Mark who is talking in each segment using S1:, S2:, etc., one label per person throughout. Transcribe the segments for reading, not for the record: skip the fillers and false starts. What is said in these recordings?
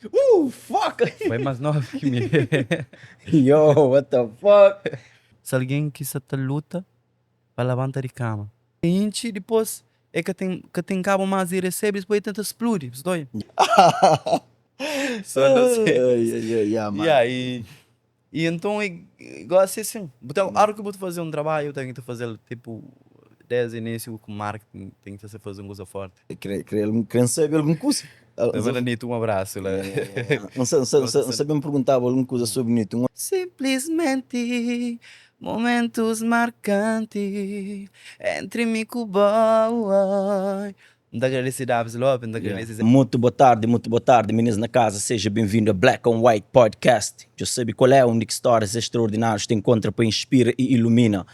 S1: Fuck!
S2: Bai más novu ki mi.
S1: Yo, what the fuck?
S2: Se algen ki sa ta luta pa labanta di kama. Intxi, dipôs e ka ten ka ten kabu más di resebe, dipôs e tenta spludi, bu sta obi? So no sei.
S1: Ai, ai, ai, ya, mano.
S2: Ya, i i enton e gosi é sin, bu ten óra ki bu ta faze un trabadju bu ten ki ta faze-l tipu desdi inísiu ku marketing ten ki ta faze un kuza fórti.
S1: Kre, kre, kre N sabe algun kuza.
S2: N manda Nito un abrasu la.
S1: N sa, n sa, n sa ben perguntaba algun kuza sobri Nito.
S2: Simplismenti momentus markanti entri mi ku bo. N ta agradese Daves Lopes, N ta agradese Zé.
S1: Mutu bo tardi, mutu bo tardi, minis na kaza, seja benvindu a Black on White Podcast. Djo sabi kual é, undi ki stórias extraordinárius ta enkontra pa inspira i ilumina.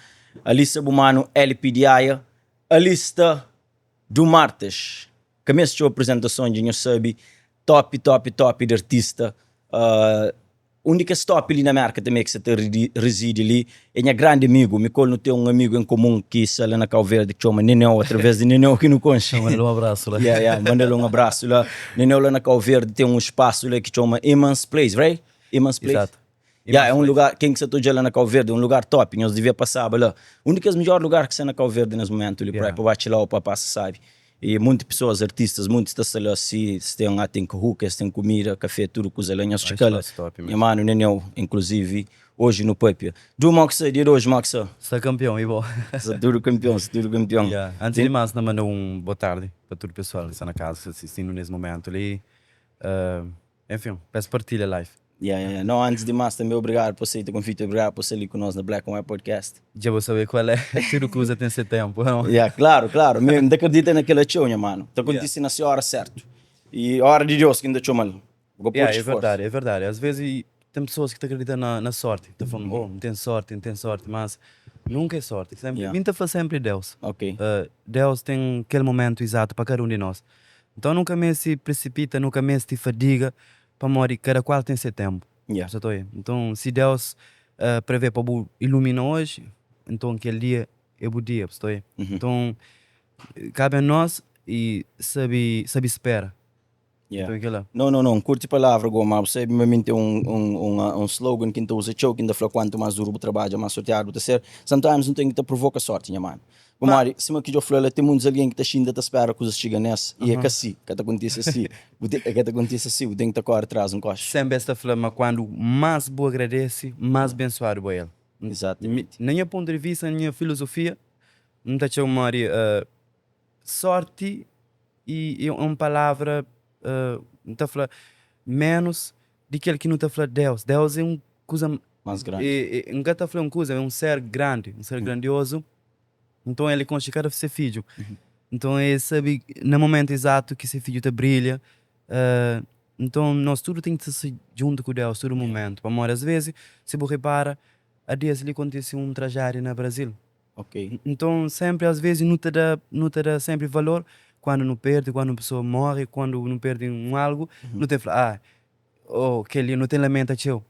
S1: Ali sta bu manu LP Diaia, ali sta Du Martes. Ka meste txeu apresentason dja nhos sabi, top, top, top di artista. Uh, un di kes top li na Merka tanbe ki sa ta rizidi li é nha grandi amigu. Mi ku el nu ten un amigu en komun ki sta la na Kau Verdi ki txoma Neneu, atraves di Neneu ki nu konxe.
S2: Manda-l un abrasu la.
S1: Yeah, yeah, manda-l un abrasu la. Neneu la na Kau Verdi ten un spasu la ki txoma Iman's Place, right? Iman's Place.
S2: Exato.
S1: Yeah, é un lugar, ken ki sa ta odja la na Kau Verdi, é un lugar top, nhos devia pasaba la. Un di kes midjor lugar ki sta na Kau Verdi nes mumentu li, yeah, pa ba txila o pa pasa sabi. E munti pesoas, artistas, munti ta sta la si, si ten, ah, ten kahuka, es ten kumida, kafé, tudu kuza la, nhos txika la. Nha manu Neneu, inkluzivi, oji nu papia. Du, mo ki sta? Dia di oji, mo ki sta?
S2: Sta kanpion, i bo?
S1: Sta tudu kanpion, sta tudu kanpion.
S2: Yeah. Antis di mas, na manda un bo tardi pa tudu pesoal ki sta na kaza, ki sta sistindu nes mumentu li. Enfin, pa es partilha live.
S1: Yeah, yeah, yeah. No, antis di mas tanbe obrigadu pa aseita konviti, obrigadu pa sta li ku nos na Black and White Podcast.
S2: Dja bu sabe kual é, tudu kuza ten se tenpu, não?
S1: Yeah, klaru, klaru. Mi N ta kridita na kila txeu, nha manu. Ta kontise na se óra sertu. I óra di Deus ki N ta txoma-l. Bu ka pode
S2: Yeah, é
S1: sforsa.
S2: verdadi, é verdadi. Às vezes ten pesoas ki ta kridita na sorti, ta fla-m, oh, N ten sorti, N ten sorti, mas nunka é sorti. Senpri,
S1: Yeah.
S2: mi N ta fla senpri Deus.
S1: Ok.
S2: Deus ten kel momentu izatu pa kada un di nos. Nton nu ka meste prisipita, nu ka meste fadiga, pamodi kada kual ten se tenpu.
S1: Yeah.
S2: Bu sa ta oia? Nton, si Deus prevê pa bu ilumina oji, nton kel dia é bu dia. Bu sa ta oia? Nton, kabe a nos i sabe sabe spera.
S1: Yeah.
S2: Nton é kela.
S1: No, no, no, N kurti palavra go, ma bu sabe ma mi N ten un, un, un, un slogan ki N ta uza txeu, ki N ta fla kuantu más duru bu trabadja, más sortiadu bu ta ser. Sometimes nu ten ki ta provoka sorti, nha manu. Pamodi, sima ki djo fla la, ten muntus algen ki ta xinta ta spera kuzas txiga nes, i é ka si, ka ta kontise si. Bu ten, ka ta kontise si, bu ten ki ta kóre tras un koxa.
S2: Senpri es ta fla ma kuandu más bu agradese, más bensuadu bo el.
S1: Izatamenti.
S2: Na nha pontu di vista, na nha filozofia, N ta txeu modi sorti é un palavra, N ta fla, ménus di kel ki nu ta fla Deus. Deus é un kuza
S1: Más grandi.
S2: N ka ta fla un kuza, é un ser grandi, un ser grandiozu. Nton el konxe kada se fidju. Nton el sabe na momentu izatu ki se fidju ta brilha. Nton nos tudu ten ki sta djuntu ku Deus tudu momentu. Pamodi as vezis, si bu ripara, a dias li kontise un trajédia na Brazil. Nton senpri as vezis nu ta da nu ta da senpri valor kuandu nu perde, kuandu un pesoa more, kuandu nu perde un algu, nu ten fla, ah, oh kel-li nu ten lamenta txeu.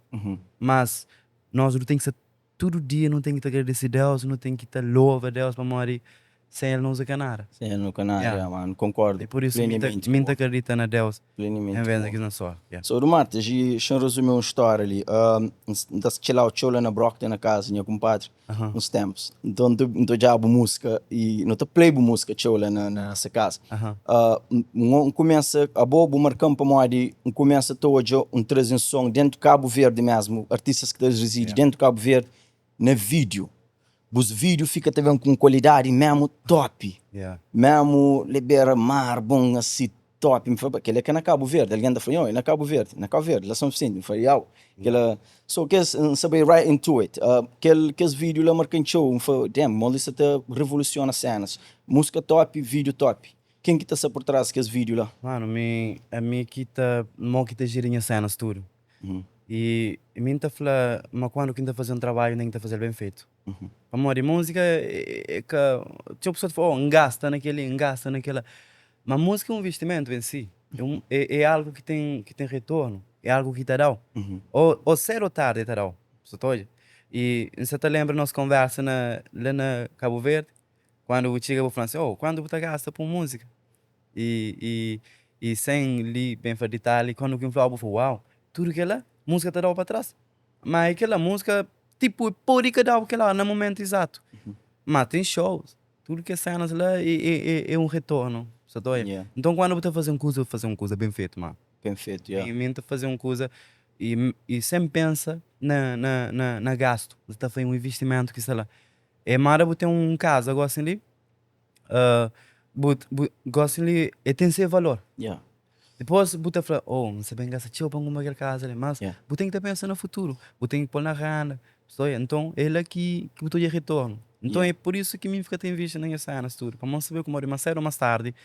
S2: Mas nos nu ten ki sta Tudu dia nu ten ki ta agradese Deus, nu ten ki ta lova Deus pamodi sen el nos nu ka nada.
S1: Sen el nu ka nada,
S2: Yeah.
S1: ya mano, konkordu
S2: E pur isu mi ta
S1: plenamenti
S2: mi
S1: ku
S2: ta
S1: bo.
S2: kredita na Deus
S1: Plenamenti
S2: en
S1: ku
S2: vez di
S1: bo.
S2: ki na sorti. Yeah.
S1: So du Marta, ji xa-m rezumi un stória li. N ta txilaba txeu la na Brockton na kaza di nha kunpadri uns ténpus. Nton N ta odjaba bu múzika i nu ta play bu múzika txeu la na se kaza. N kumesa, abo bu marka-m pamodi N kumesa ta odja un tranzison dentu Kabu Verdi mesmu, artistas ki ta rizidi dentu Kabu Verdi na vídiu. Bus vídiu fika ta ben ku un kualidadi mesmu top, mesmu libera mar bon asi top. N fla, kel-li é ka na Kabu Verdi. Algen ta fla, nho, é na Kabu Verdi, na Kabu Verdi, la Son Visenti. N fla, iau, kel-la. So kes, N sa bai right into it. Kel, kes vídiu la marka-m txeu. N fla, damn, modi sa ta revolusiona sénas. Múzika top, vídiu top. Ken ki ta sta por trás kes vídiu la?
S2: Manu, mi, ami ki ta, mo ki ta jiri nha sénas tudu. I mi N ta fla ma kuandu ki N ta faze un trabadju N ten ki ta faze-l ben fetu. Pamodi múzika é ka, txeu pesoa ta fla, oh N gasta na kel-li, N gasta na kel-la. Ma múzika é un investimentu en si, é algu ki ten, ki ten retornu, é algu ki ta da-u. Ô sédu ô tardi el ta da-u, bu sa ta odja? I N sa ta lenbra nos konversa na, la na Kabu Verdi, kuandu bu txiga bu fla-m si, oh kuantu bu ta gasta pa un múzika? I, i. I sen li ben fla ditali, kandu ki N fla-u bu fla uau, tudu kela múzika ta da-u pa tras. Ma é kela múzika tipo pode ka da-u kela na momentu izatu, ma ten shows, tudu kes senas la é un retornu, sa ta oia? Nton kandu bu ta faze un kuza, bu faze un kuza ben fetu ma.
S1: Ben fetu, yeah.
S2: Mi N ta faze un kuza i sen pensa na gastu, N ta faze un investimentu ki sta la. É mada bu ten un kaza gosi li, bu gosi li e ten se valor.
S1: Yeah.
S2: Dipôs bu ta fla, oh, N sta ben gasta txeu pa N kunpra kel kaza li, mas bu ten ki ta pensa na futuru, bu ten ki pô-l na renda, nton é la ki bu ta odja retornu. Nton é pur isu ki mi N fika ta invisti na nhas sénas tudu, pamodi N sabe kumodi más sédu ô más tardi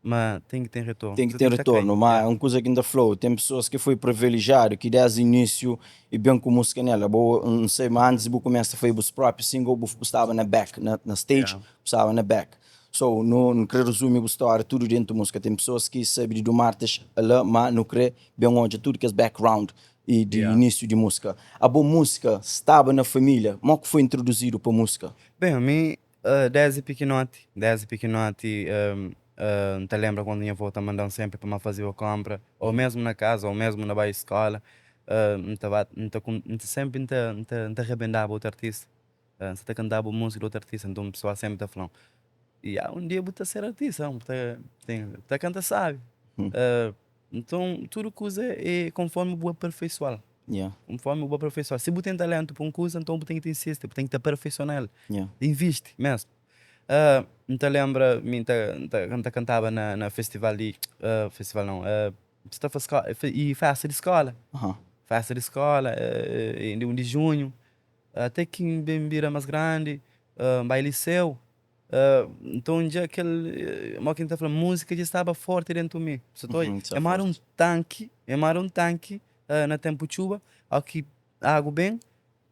S2: ma ten ki ten retornu.
S1: Ten ki ten retornu, ma un kuza ki N ta fla-u, ten pesoas ki foi privilejiadu ki desdi inísiu e ben ku músika nel. Abo N sai ma antis di bu kumesa fai bus própi single bu staba na back, na stage, bu staba na back. So nu nu kre rezumi bu stória tudu dentu músika. Ten pesoas ki sabe di Dumartes la ma nu kre ben odja tudu kes background i di inísiu di músika. Abo músika staba na família, mo ku foi introduzidu pa músika?
S2: Ben, mi Desdi pikinoti, desdi pikinoti N ta lenbra kandu nha avó ta manda-m senpri pa N ba fazeba konpra, ô mesmu na kaza ô mesmu na bai skola, N ta ba, N ta N ta senpri N ta N ta N ta rebendaba otu artista, N sa ta kantaba múzika di otu artista, nton pesoal senpri ta fla-m, Ya, un dia bu ta ser artista, bu ta ten bu ta kanta sabi. Nton tudu kuza é konformi bu aperfeisoal.
S1: Yeah.
S2: Konformi bu aperfeisoal. Si bu ten talentu pa un kuza, nton bu ten ki ta insisti, bu ten ki ta perfeisiona el.
S1: Yeah.
S2: Invisti mesmu. Uh, N ta lenbra mi N ta, N ta, N ta kantaba na, na festival di, uh, festival nau, uh, sta fa sko, e festa di skola.
S1: Uh -huh.
S2: Festa di skola, uh, di 1 di junhu. Até ki N ben bira mas grandi, uh, N bai liseu. Nton dja kel, mo ki N ta fla, múzika dja staba fórti déntu mi. Sa ta odja? É mara un tanki, é mara un tanki na ténpu txuba, óki agu ben,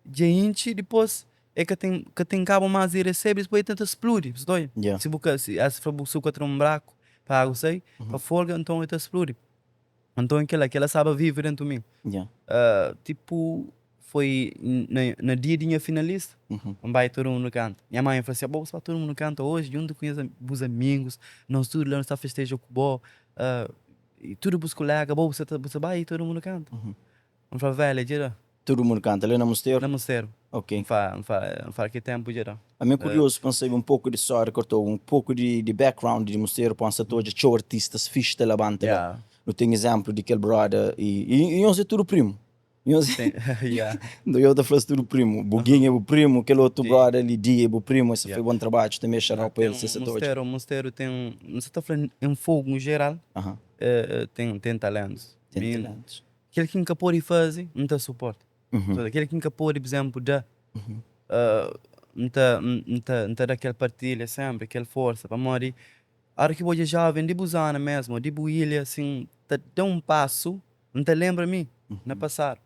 S2: dja intxi, dipôs e ka ten, ka ten kabu más di resebe, dipôs e tenta spludi. Sa ta odja? Si bu ka, si es fla bu si bu ka tra un braku pa agu sai, pa folga, nton e ta spludi. Nton kela, kela staba vivu déntu mi. Tipu, foi na, na dia di nha finalista, N bai tudu mundu kanta. Nha mãe fla si, Abo bu sta tudu mundu kanta oji djuntu ku nhas, bus amigus, nos tudu la nu sta festeja ku bo, i tudu bus kolega, abo bu sta ta, bu sta bai tudu mundu kanta. N fla, Velha, dja da.
S1: Tudu mundu kanta la na Musteru?
S2: Na Musteru.
S1: Ok.
S2: N fla, N fla, N fla ki tenpu dja da.
S1: Ami é kuriozu pa N sabe un poku di stória, kortou, un poku di, di background di Musteru, pa N sa ta odja txeu artistas fixi ta labanta la. Nu ten izénplu di kel broda i, i nhos é tudu primu. Nhos Nton eu ta fla-s tudu primu. Buguinho é bu primu, kel otu brother li Dia é bu primu, ese foi bon trabadju tanbe, xarau pa el se sa ta odja.
S2: Musteru, Musteru ten, N sa ta fla en Fogu en jeral, ten ten talentus.
S1: Ten talentus.
S2: Kel ki N ka pode faze, N ta suporta. Kel ki N ka pode, pur izénplu, da, N ta N ta N ta da kel partilha senpri, kel forsa, pamodi óra ki bu odja jóven di bu zona mésmu, di bu ilha, asin, ta da un pasu N ta lenbra mi na pasadu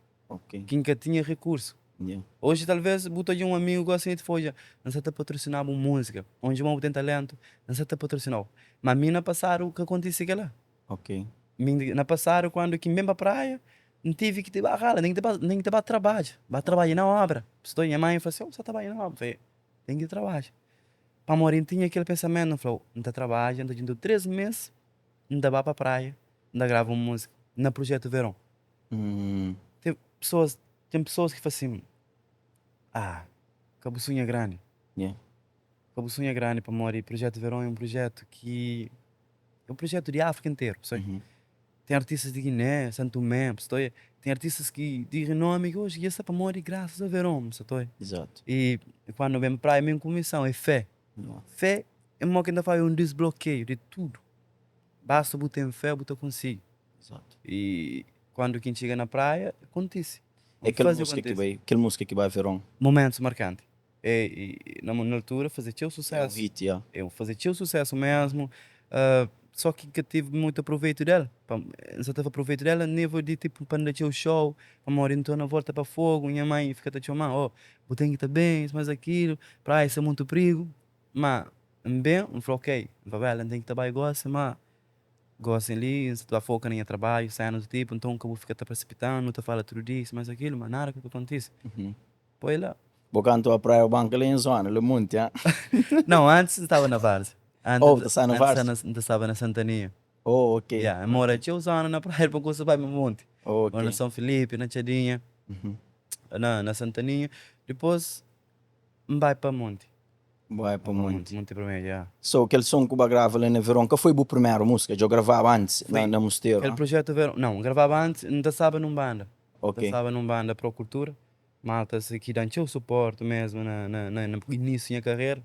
S2: ki N ka tinha rikursu. Oji talvês bu ta odja un amigu gosi li ta fla, odja, N sa ta patrosina-bu un múzika. Ô un irmon bu ten taléntu, N sa ta patrosina-u. Má mi na pasadu ka kontise kel-la. Mi na pasadu kandu ki N ben pa praia, N tevi ki ba rala, N ten ki ta ba trabadja, ba trabadja na óbra. Nha mãi fla si, bu sa ta bai na óbra? N fla, ten ki trabadja. Pamodi N tinha kel pensamentu, N fla, N ta trabadja, N ta djunta 3 mês, N ta ba pa praia. N ta grava un múzika na Projeto Verão. Ten pesoas, ten pesoas ki fla assim, ah, ka bu sunha grandi.
S1: Yeah.
S2: Ka bu sunha grandi pamodi Projeto Verão é un projetu ki é un projetu di Áfrika interu, sabe? Ten artistas di Guiné, San Tomé, bu sta oia? Ten artistas ki di renomi ki oji dja sta pamodi grasas a Verão, bu sta ta oia?
S1: Exato.
S2: E kuandu ben praia ben ku misão, é fé. Fé é mo ki N ta fla é un disblokeio di tudu. Basta bu ten fé bu ta konsigi. E kuandu ki N txiga na praia, kontise.
S1: É kel músika ki bai, kel músika ki bai veron.
S2: Momentus markanti. E, e na, na altura faze txeu
S1: É um
S2: susésu.
S1: hit, ya.
S2: Eu faze txeu susésu mesmu. Só ki N ka tive mutu aproveitu del. Pa, N sa ta fla aproveitu del a nível di tipo pa N da txeu show, pamodi N torna volta pa Fogu, nha mãe fika ta txoma, oh, bu ten ki ta ben, isso mais aquilo, praia sta mutu prigu. Ma N ben, N fla ok, N fla bela, N ten ki ta bai gosi, ma gosi li N sa ta ba foka na nha trabadju, senas di tipu, nton ka bu fika ta presipitandu, nu ta fala tudu dia, isu mais akilu, ma nada ka ta kontise. Poi la.
S1: Bo kantu ba praia o banka la em zona, la munti, ha?
S2: Não, antis N staba na Várzea.
S1: Oh, bu ta staba na Várzea?
S2: Antis N ta staba na Santania.
S1: Oh, ok.
S2: Yeah, N mora txeu zona na Praia, dipôs N kumsa bai pa monti.
S1: Oh, ok.
S2: Mora na São Filipe, na Txadinha, na na Santaninha. Dipôs N bai pa monti.
S1: Bai pa monti.
S2: Monti Vermelho, yeah.
S1: So, kel son ku ba grava la na Veron ka foi bu primeru músika? Dja bu gravaba antis na na Musteru?
S2: Kel projetu Veron, nau, N gravaba antis, N ta staba nun banda.
S1: Ok.
S2: N ta staba nun banda Pro Cultura. Maltas ki da-m txeu suportu mesmu na na na inísiu di nha karera.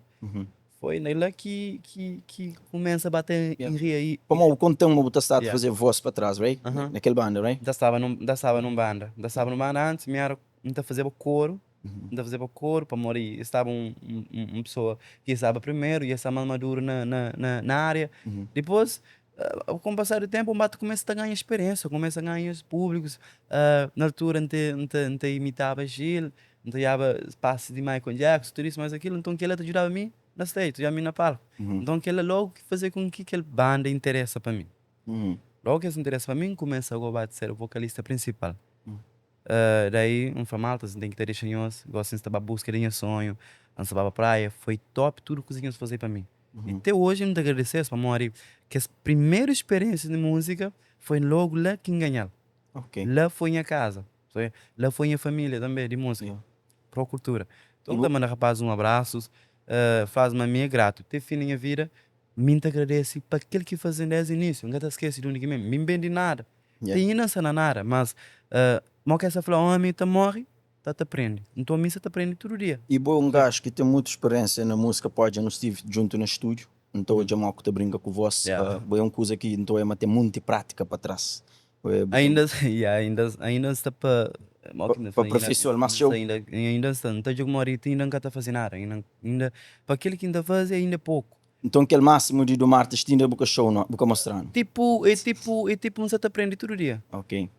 S2: Foi na la ki ki ki kumesa ba ta enria i.
S1: Pamodi bu konta-m ma bu ta staba ta faze voz pa tras, right? Na kel banda, right?
S2: N ta staba nun, N ta staba nun banda. N ta staba nun banda antis, mi era, N ta fazeba koru, N ta fazeba koru pamodi staba un un pesoa ki staba primeru i el staba más maduru na na na ária. Dipôs Com passar do tempo, N ba ta kumesa ta ganha speriensa, kumesa ganha públikus. Na altura N ta N ta N ta imitaba Gil, N ta odjaba pasus di Michael Jackson, tudu isu mais akilu. Nton kila ta djudaba mi na stage, ta djudaba mi na palku. Nton kila logu ki faze kon ki kel banda interesa pa mi. Logu ki es interesa pa mi, N kumesa go ba ta ser vokalista prinsipal. Daí N fla, maltas, N ten ki ta dexa nhos, gosi N sta ba buska di nha sonhu, N sta ba pa praia. Foi top tudu kuza ki nhos faze pa mi. I te oji N ta agradese-s pamodi kes primeru speriensia di múzika foi logu la ki N ganha-l. La foi nha kaza, la foi nha família tanbe di múzika, Pro Cultura. Nton N ta manda rapazis un abrasus, fla-s ma mi é gratu. Te fin di nha vida mi N ta agradese pa kel ki faze-m desdi inísiu. N ka ta skese di undi ki mi ben. Mi N ben di nada, te inda N sta na nada, mas mo ki es ta fla, ómi ta móre ta ta prende. Nton mi sa ta prende tudu dia.
S1: I bo un gajo ki ten mutu speriensia na musika pode nu stive djuntu na studio N ta odja mo ku ta brinka ku vos bo é un kuza ki N ta odja ma ten munti pratika pa tras bo é
S2: Ainda ya ainda ainda N sta pa
S1: pa perfeisoa-l mas txeu.
S2: Ainda ainda N sta N ta djobe modi ti inda N ka ta faze nada ainda inda pa kel ki N ta faze ainda é poku.
S1: Nton kel masimu di du Marta Stinda bu ka show no bu ka mostra-nu.
S2: Tipu é tipu é tipu N sa ta prende tudu dia.
S1: Ok.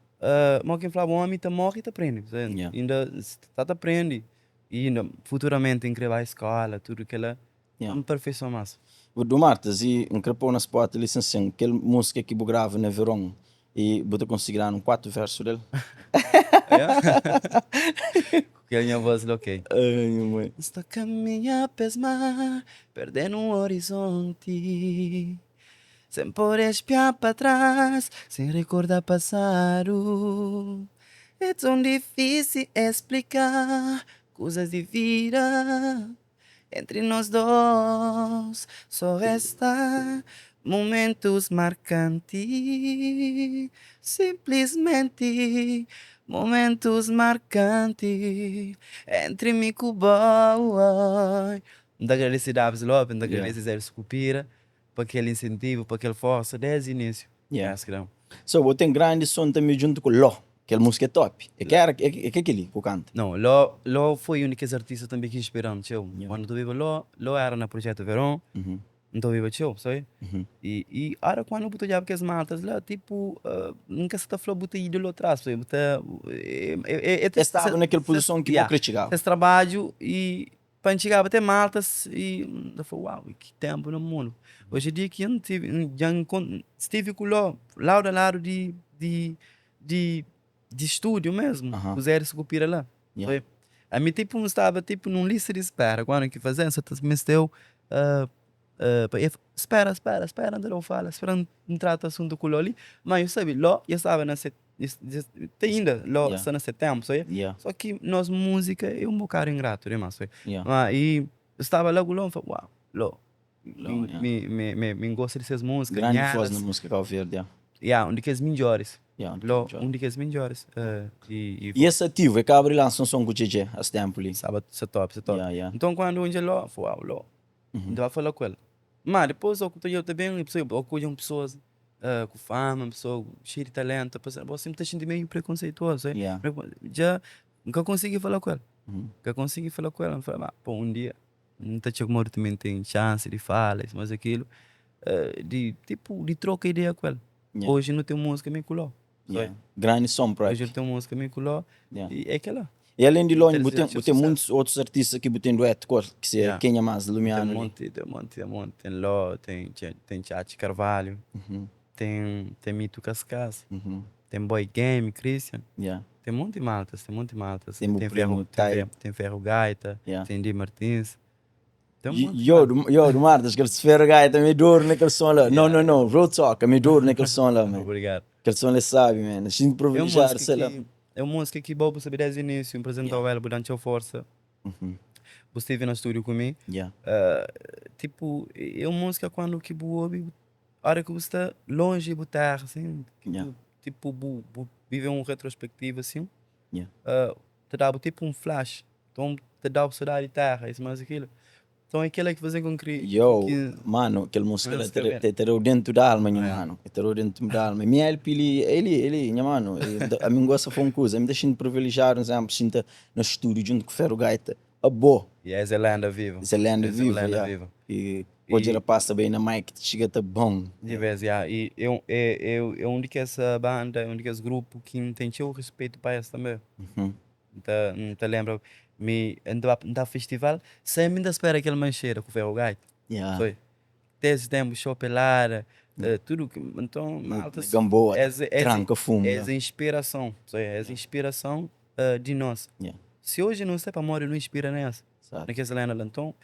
S2: Mo ki N flaba un omi ta morre ta prende inda sta ta prende i inda futuramenti N kre bai skola tudu kela pa N perfeisoa mas.
S1: Du Marta, si N kre pô na spot li sin sin kel musika ki bu grava na veron i bu ta konsigi da-nu 4 versu del?
S2: Ku kel nha voz li ok. N sta kaminha p'es mar perdenu orizonti. Sen pode spia pa tras, sen rekorda pasadu. É ton difísil esplika kuzas di vida Entri nos dos so resta mumentus markanti Sinplismenti mumentus markanti Entri mi ku bo. N ta agradese Daves Lopes, N ta agradese Zé Sukupira pa kel insentivu, pa kel forsa desdi inísiu.
S1: Yeah.
S2: Es ki da.
S1: So, bo ten grandi son tanbe djuntu ku Ló. Kel múzika é top. É ki era, é ke kel-li ku kanta?
S2: Nau, Ló, Ló foi un di kes artista tanbe ki inspira-m txeu.
S1: Yeah.
S2: Kandu N ta obiba Ló, Ló era na Projeto Veron, N ta obiba txeu, sabe? I, i ora kandu bu ta odjaba kes maltas la, tipu, N ka sa ta fla bu ta idolotra-s, bu ta, é, é, é,
S1: Es staba na kel puzison ki bu
S2: Yeah.
S1: kre txigaba.
S2: Ses trabadju i Pa N txigaba te maltas i N ta fla, uau, ki ténpu na mundu. Oji é dia ki N tive, dja N stive ku Ló ladu a ladu di di di di stúdiu mésmu, ku Zé di Sukupira la. Foi. Ami tipu N staba tipu nun lista di spéra, kandu ki faze N sa ta mesteu pa e fla, spéra, spéra, spéra N ta da-u fala, spéra N trata asuntu ku Ló li. Má, eu sabe, Ló dja staba na se Te inda Ló sta na se ténpu, sabia? Só ki nos múzika é un bokadu ingratu dimás, sabia? Ma i staba la ku Ló, N fla, uau, Ló, mi mi mi mi gosta di ses múzika,
S1: Grandi voz na múzika Kauverdi, ya.
S2: Ya, un di kes midjoris. Ló, un di kes midjoris.
S1: I es ativu, e kaba di lansa un son ku Djedje as ténpu li.
S2: Staba, sta top, sta top. Nton kandu N odja Ló, N fla, uau, Ló, N ta ba fala ku el. Ma dipôs, ó ku ta odja, ta ben, ó ku odja un pesoas ku fama, un pesoa xeiu di talentu, ta pasa, bo sinpri ta xinti meiu prekonseituozu, eh.
S1: Yeah.
S2: Dja N ka konsigi fala ku el, N ka konsigi fala ku el, N fla ma pô un dia N ta txeu modi tanbe N ten xansi di fala is mas akilu, di tipu di troka ideia ku el.
S1: Yeah.
S2: Oji nu ten musika mi ku Ló.
S1: Yeah. Grandi son propi.
S2: Oji nu ten musika mi ku Ló
S1: Yeah.
S2: i é kela.
S1: E alén di Ló,
S2: N ta
S1: bu ten,
S2: dizeja
S1: bu
S2: txeu
S1: ten
S2: susesu.
S1: muntus otus artista ki bu ten duetu ku el, ki se
S2: Yeah.
S1: kenha más
S2: Ten
S1: lumianu li?
S2: monti, ten monti, ten monti. Ten Ló, ten ten Txatxi Carvalho, ten ten Mito Kaskas, ten Boy Game, Christian.
S1: Yeah.
S2: Ten monti maltas, ten monti maltas.
S1: Ten bu
S2: Ten
S1: primo
S2: Ferro,
S1: Tai.
S2: ten Ferro Gaita,
S1: Yeah.
S2: ten Di Martins. Tem um monte.
S1: Yo, do, yo, do Martas, kel Ferro Gaita me dor naquele som lá. Não, não, não, real talk, me dor naquele som lá, man.
S2: Obrigado.
S1: Aquele som lá é sabe, man. A gente
S2: É uma
S1: privilegiado,
S2: música
S1: sei lá.
S2: que, é uma música que bom saber desde o início, me apresentou ela, durante a força. Você esteve no estúdio comigo. Tipo, é uma música quando que bu ouve, a hora que você está longe de terra, assim, que tipo, bu, bu vive um retrospectivo, assim, te dá tipo um flash. Então, te dá o saudade de terra, isso mais aquilo. Então, é aquilo que fazem com que...
S1: Yo,
S2: que
S1: mano, aquele música lá
S2: Música
S1: te te dentro da alma, nha mano. Te dentro da alma. Minha LP, ele, ele, ele, nha mano, a mim gosta de uma coisa, me deixa privilegiado, exemplo, sinta no estúdio junto com o Ferro Gaita. A boa.
S2: E essa é lenda viva.
S1: Essa é lenda
S2: Essa é
S1: viva,
S2: lenda
S1: yeah.
S2: viva.
S1: E hoje ela passa bem na mic, chega tá bom.
S2: De vez, yeah. E eu, é, é, é onde que essa banda, é onde que esse grupo que tem seu respeito para essa também. Então, te lembra, me ando festival, sempre ainda espera aquele mancheira com o Ferro Gaita. Foi. Desde tempo, show pelada, tudo que, então, malta,
S1: Gamboa,
S2: essa,
S1: tranca fumo.
S2: essa inspiração, foi, essa inspiração de nós. Se hoje não sei para morrer, não inspira nessa. Naquela lenda, então,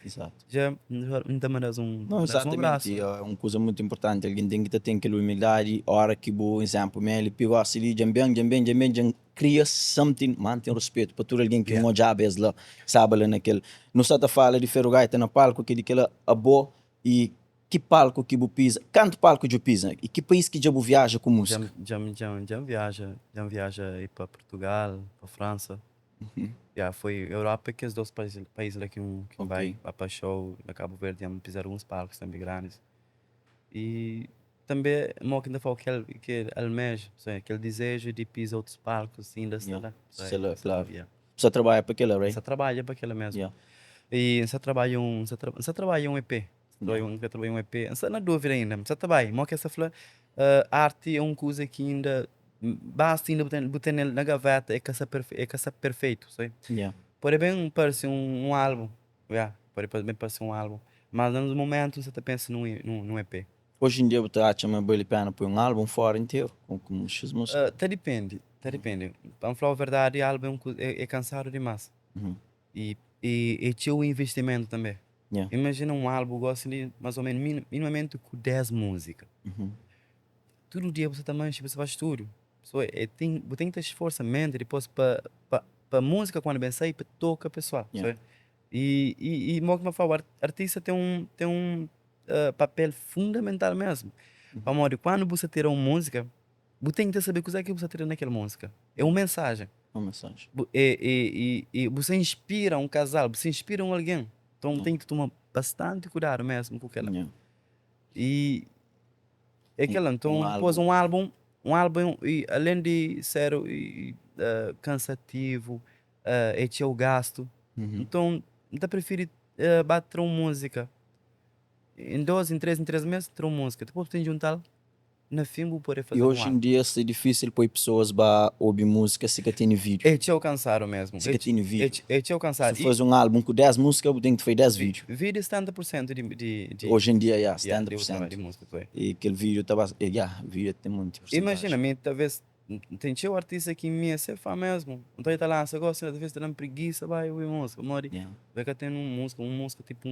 S2: já não mandas um,
S1: Não,
S2: um
S1: exatamente.
S2: abraço.
S1: E é uma coisa muito importante. Alguém tem que ter aquela humildade. Hora que, por exemplo, me ele pegou assim, jambem, jambem, jambem, jam, cria something, mantém respeito para todo alguém que não já vez lá, sabe lá naquele. Não só te fala de Ferro Gaita na palco, que de aquela abo e que palco que bu pisa, canto palco de pisa e que país que já bu viaja com música.
S2: Já viaja aí para Portugal, para França. Yeah, foi Europa que os dois países lá que um vai para show, na Cabo Verde, já fizeram alguns palcos também grandes. E também, mo que ainda falo que almeja, seja, aquele desejo de pisar outros palcos, ainda está lá.
S1: Está lá, claro.
S2: Yeah.
S1: Só trabalha para aquela, right?
S2: Só trabalha para aquela mesmo. E só trabalha um, só trabalha um EP. Só trabalha um EP. Só na dúvida ainda, só trabalha. Mo que essa fala, arte é uma coisa que ainda basta ainda botar na gaveta é que essa perfeito, sabe? Pode bem parecer um álbum, yeah, pode bem parecer um álbum, mas no momento você tá pensando num EP.
S1: Hoje em dia você acha que vale a pena pôr um álbum fora inteiro com X músicas?
S2: Tá depende, tá depende. Para falar a verdade, álbum é cansado demais. E tinha o investimento também. Imagina um álbum, gosto de mais ou menos minimamente com 10 músicas. Todo dia você também, você vai estúdio. Pessoa, você tem que ter esforçamento depois para pa música quando bem sair, para tocar pessoal. Sabe? E como eu falo, o artista tem um papel fundamental mesmo. Amor, quando você tira uma música, você tem que saber o que é que você tira naquela música. É uma mensagem.
S1: Uma mensagem.
S2: E você inspira um casal, você inspira um alguém. Então tem que tomar bastante cuidado mesmo com aquela. E é aquela, então,
S1: Um
S2: depois um álbum, e além de ser cansativo, é teu gasto. Então, então prefiro bater uma música. Em 2, em 3, em 3 meses, ter uma música. Depois tem que juntar, na fim vou poder fazer
S1: E
S2: um
S1: hoje em
S2: álbum.
S1: dia é difícil pôr pessoas para ouvir música se que tem vídeo.
S2: É te alcançar mesmo.
S1: Se que tem vídeo.
S2: É te alcançar.
S1: Se faz um álbum com 10 músicas, eu tenho que fazer 10 vídeos.
S2: Vídeo é 70% de
S1: Hoje em dia, yeah,
S2: yeah,
S1: 70%.
S2: de música. Foi.
S1: E aquele vídeo tá yeah, vídeo tem muito porcentagem.
S2: Imagina, mim, talvez tem teu artista que me é ser fã mesmo. Então ele tá lá, você gosta, talvez tá dando preguiça, vai ouvir música. Mori, vai que tem uma música tipo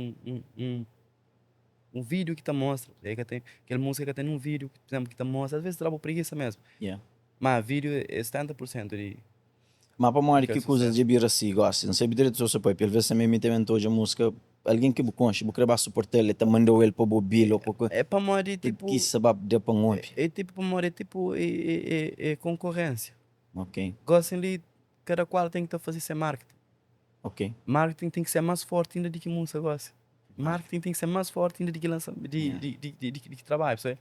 S2: um vídeo que te mostra. Aí que tem aquela música que tem um vídeo, por exemplo, que te mostra, às vezes dá preguiça mesmo. Mas vídeo é 70% de
S1: Mas para morrer
S2: Que
S1: que
S2: é
S1: coisa de bira assim, gosta. Não sei direito se você pode, às vezes também me também hoje a música, alguém que conche, bu querer suportar ele, te mandou ele para o Bill ou qualquer
S2: É para morrer tipo
S1: que sabe de para um
S2: é tipo para morrer tipo é concorrência. Gostem de cada qual tem que fazer seu marketing. Marketing tem que ser mais forte ainda do que música gosta. Marketing tem que ser mais forte ainda do que lança, de, de trabalho, sabe?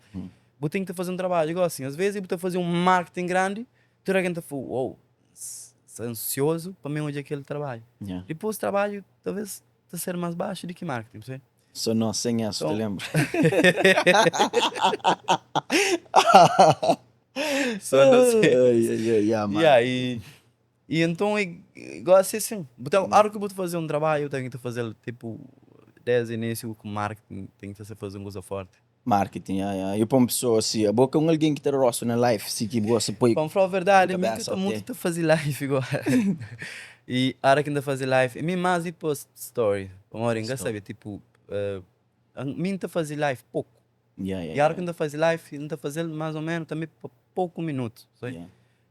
S2: Você tem que fazer um trabalho, igual assim, às vezes você fazer um marketing grande, toda a gente fala, uou, ansioso para mim onde é aquele trabalho. Depois o trabalho talvez tá ser mais baixo do que marketing, sabe?
S1: Só não sem essa, te
S2: Então-
S1: lembro.
S2: Só não sei.
S1: Ai, ai, ai, yeah, mano.
S2: Yeah, e então, igual assim, assim, então, a hora que eu vou fazer um trabalho, eu tenho que fazer, tipo, desde o início com marketing, tem que fazer uma coisa forte.
S1: Marketing, yeah, yeah. E para uma pessoa assim, a boca é um alguém que tem rosto na life, se que gosta, põe.
S2: Para falar a verdade, eu
S1: Cabeça,
S2: estou muito
S1: ok.
S2: a fazer live igual. E a hora que ainda fazer live, e mim mais depois story. Uma hora, sabe, tipo, Mi N ta faze live poku.
S1: Yeah,
S2: E ora ki N ta faze live, N ta faze-l más o ménus tanbê pa poku minutu.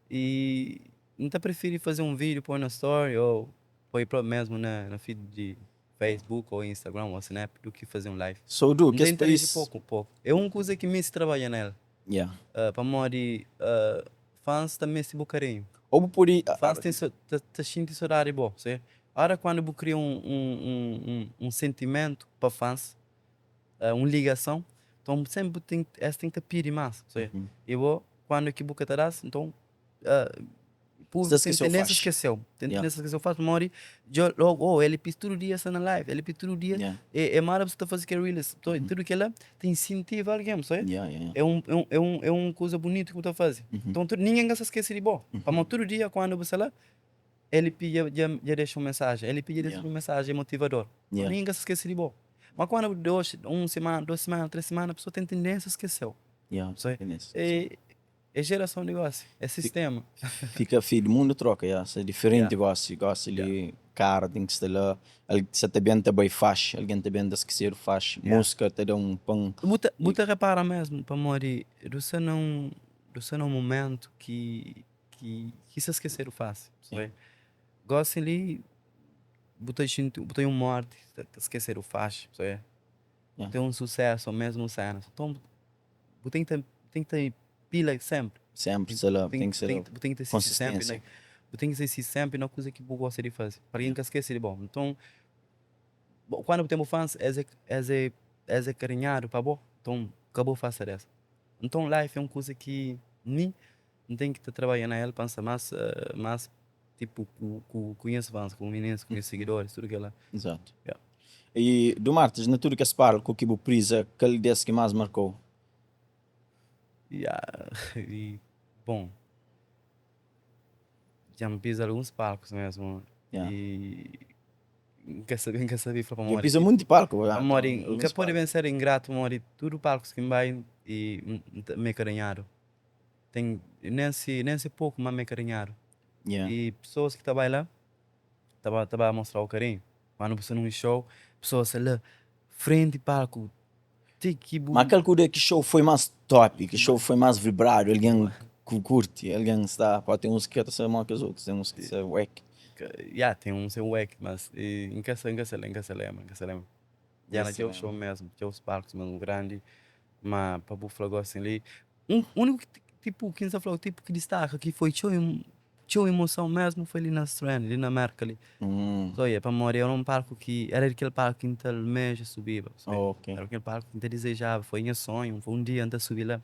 S2: E N ta prifiri faze un vídiu poi na story ô poi própi mésmu na feed di Facebook ô Instagram ô Snap du ki faze un live.
S1: So du,
S2: N ta
S1: kes
S2: interagi
S1: país.
S2: poku poku. É un kuza ki meste trabadja na el. Pamodi fans ta meste bu karinhu.
S1: Ô bu pode.
S2: Fans ten ta xinti sodadi di bo. Ora kuandu bu kria un sentimentu pa fans, un ligason, nton senpri bu ten es ten ki ta pidi mas. I bo kuandu ki bu ka ta das, nton
S1: Sta
S2: públiku ten
S1: skeseu
S2: tendénsia
S1: faxi.
S2: skeseu. Ten tendénsia skeseu faxi pamodi dja logu, oh el pidi tudu dia sta na live, el pidi tudu dia é mara bu sta ta faze kel reels. Nton tudu kela ta insentiva algen, sabe? É un é un é un kuza bunitu ki bu ta faze. Nton tudu ningen ka sta skese di bo pamodi tudu dia kuandu bu sta la el pidi dja dja dexa un mensajen, el pidi dja dexa un mensajen motivador. Ningen ka sta skese di bo. Ma kuandu bu dexa un semana, dos semana, tres semana pesoa ten tendénsia skeseu. Sabe? É gerason di gósi, é sistéma.
S1: Fika fi, mundu troka, ya, sta diferenti gósi. Gósi li kara ten ki sta la, sa ta ben ta bai faxi, algen ta ben ta skesedu faxi, músika ta da un pan.
S2: Bu ta repara mesmu pamodi du sta na un, du sta na un momentu ki ki sta skesedu fásil. Gósi li bu ta xinti, bu ta un mórti ta skesedu faxi, bu ten un susésu ô mesmu séna, nton Bu ten ki ta, ten ki ta pila senpri.
S1: Senpri sta la, ten ki ser
S2: Bu ten ki ta sisti senpri na, bu ten ki ta sisti senpri na kuza ki bu gosta di faze, pa algen ka skese di bo. Nton, kuandu bu ten bu fans, es é, es é, es é karinhadu pa bo, nton ka bu afasta des. Nton life é un kuza ki mi N ten ki ta trabadja na el pa N sta más, más tipo ku, ku nhas fans, ku mininus, ku nhas sigidoris, tudu kela.
S1: Exato. E du Martis, na tudu kes palku ki bu priza, kal des ki más marka-u?
S2: Ya, e bon, dja N piza alguns palkus mesmu e N ka sabe, N ka sabe fla pamodi.
S1: Dja piza munti palku.
S2: Pamodi N ka pode ben ser ingratu pamodi tudu palkus ki N bai e mi é karinhadu. Ten nen si nen si poku ma mi é karinhadu. E pesoas ki ta bai la ta ba ta ba mostrau karinhu. Quando bu sta num show, pessoas sta la frenti palku ti ki bu.
S1: Ma kal kuda ki show foi mas top, ki show foi mas vibradu, algen ku kurti, algen sta, pode ten uns ki ka ta sabe mo ki os otus, ten uns ki sa wek.
S2: Ya, ten uns é wek, mas N ka sa, N ka sa, N ka sa lembra, N ka sa lembra. Ya na txeu show mesmu, txeu palkus mesmu grandi, ma pa bu fla gosi li, un uniku ki tipo ki N sa flau tipo ki distaka ki foi txeu Txeu emoson mesmu foi li na Strand, li na Merka li. So yeah, pamodi era un palku ki, era di kel palku ki N ta almeja subiba. Era kel palku ki N ta dizejaba, foi nha sonhu, foi un dia N ta subi la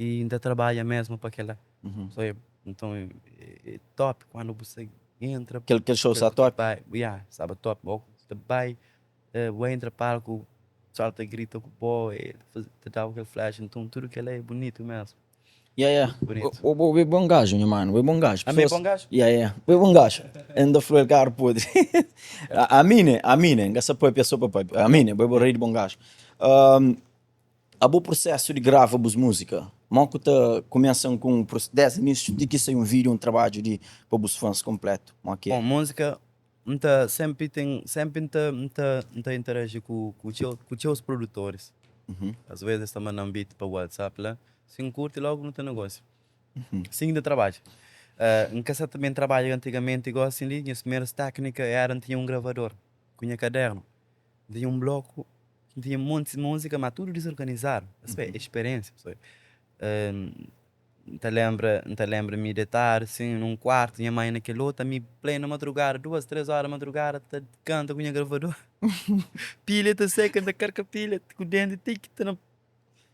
S2: i N ta trabadja mesmu pa kel-la. So yeah, nton é top kandu bu sta entra.
S1: Kel show staba top?
S2: Yeah, staba top. Bu ta bai, bu entra palku, pessoal ta grita ku bo, ta dau kel flash, nton tudu kel-la é bunitu mesmu.
S1: Yeah, yeah.
S2: Bonito.
S1: Bo, bo, bo é bom gajo, nha mano. Bo é bom gajo.
S2: Ami é
S1: Pessoas-
S2: bom gajo?
S1: Yeah, yeah. Bo é bom gajo. N ta fla el karo podre. A, ami, né? Ami, né? N ka sa papia so pa papia. Ami, né? Bo é bo rei di bom gajo. Um, abo prosesu di grava bus músika, mo ku ta kumesa ku un prosesu, desdi inísiu ti ki sai un vídeo, un trabadju di pa bus fãs kompletu, mo ki é?
S2: Bom, músika, N ta senpri ten, senpri N ta, N ta, N ta interaji ku, ku txeu, ku txeus produtoris. Às vezes es ta manda-m beat pa WhatsApp la, si N kurti logu nu ta negosia. Sin N ta trabadja. N ka sa ta ben trabadja antigamenti gosi li, nhas primeras téknika éra N tinha un gravador ku nha kadernu, N tinha un bloku, N tinha montis múzika ma tudu dizorganizadu. Es é speriénsia. N ta lenbra, N ta lenbra mi detadu sin nun kuartu, nha mai na kel otu, ami plena madrugada, duas, tres ora madrugada ta kanta ku nha gravador. Pilha ta seka, N ta karka pilha ku denti ti ki ta na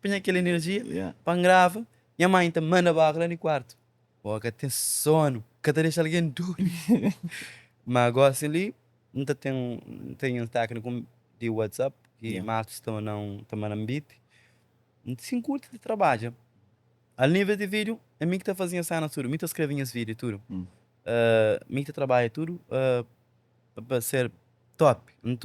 S2: panha kel enerjia pa N grava. Nha mai ta manda baka la di kuartu, bo ka ten sonu, ka ta dexa algen durmi. Ma gosi li N ta ten, N ten nhas tékniku di WhatsApp ki Marcos ta manda-m, ta manda-m beat, N ta sin kurti ta trabadja. Al nível di vídiu, é mi ki ta faze nhas sénas tudu, mi ki ta skrebe nhas vídiu tudu. Mi ki ta trabadja tudu pa ser top.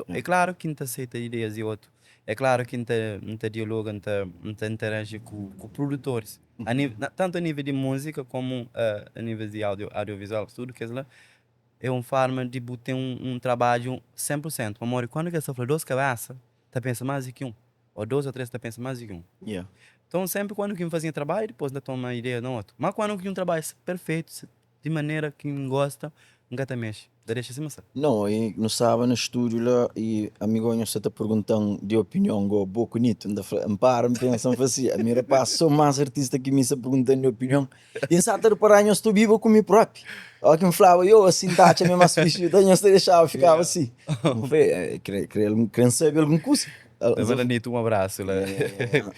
S2: É klaru ki N ta seita ideias di otu, é klaru ki N ta dialoga, N ta interaji ku produtoris, tantu a nível di múzika komu a nível di audiovizual, tudu kes la. É un forma di bu ten un trabadju 100 pur sentu, pamodi kandu kes ta fla dos kabésa. ta pensa más di ki un, ô dôs ô três ta pensa más di ki un.
S1: Yeah.
S2: Nton, sénpri kandu ki N faze nha trabadju, dipôs N ta toma ideia na otu. Má kandu ki un trabadju sta perfeitu, di manera ki N gosta, N ka ta mexe, N ta dexa sima sta.
S1: No, i nu staba na studiu la i amigo nho sta ta pergunta-m di opinion go bo ku Nito. N ta fla, N para N pensa N fla si, ami rapaz so más artista ki mi sta pergunta-m di opinion. I N sa ta repara nho sta obiba ku mi propi. Óki N flaba, yo, asi N ta atxa mi é más fixi, ta nho ta dexaba fikaba si. N fla, kre kre kre N sabe algun kuza.
S2: Ta manda Nito un abrasu la.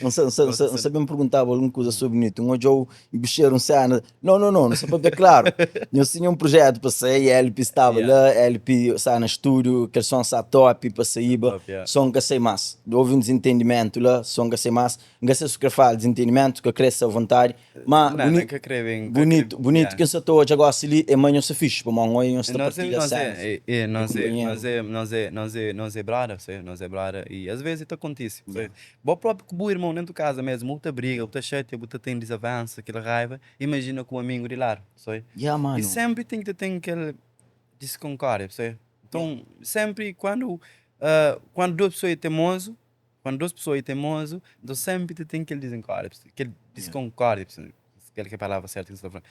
S1: N sa N sa N sa ben perguntaba algun kuza sobri Nito. N odja-u i bu xera un sena. No, no, no, nu sta papia klaru. Nhos tinha un projetu pa sai, LP staba la, LP sta na studiu, kel son sta top pa saiba, son ka sai mas. Houve un desentendimentu la, son ka sai mas. N ka sai si kre fala desentendimentu, ka kre sta vontadi, ma bunitu, bunitu ki N sta ta odja gosi li é ma nhos sta fixi, pamodi N odja nhos ta partilha senas di kunpanheru.
S2: Nos é, nos é, nos é brother, nos é brother, i as vezes ta kontise. Bo propi ku bu irmon dentu kaza mesmu, bu ta briga, bu ta xatia, bu ta ten dizavensa, kel raiva, imajina ku un amigu di ladu, sabe?
S1: Ya, manu.
S2: I senpri ten ki ta ten kel diskonkórdia, sabe? Nton, senpri kuandu, kuandu dos pesoa é temozu, kuandu dos pesoa é temozu, nton senpri ta ten kel dizinkórdia, kel diskonkórdia, kel ki é palavra sertu ki N sta fla.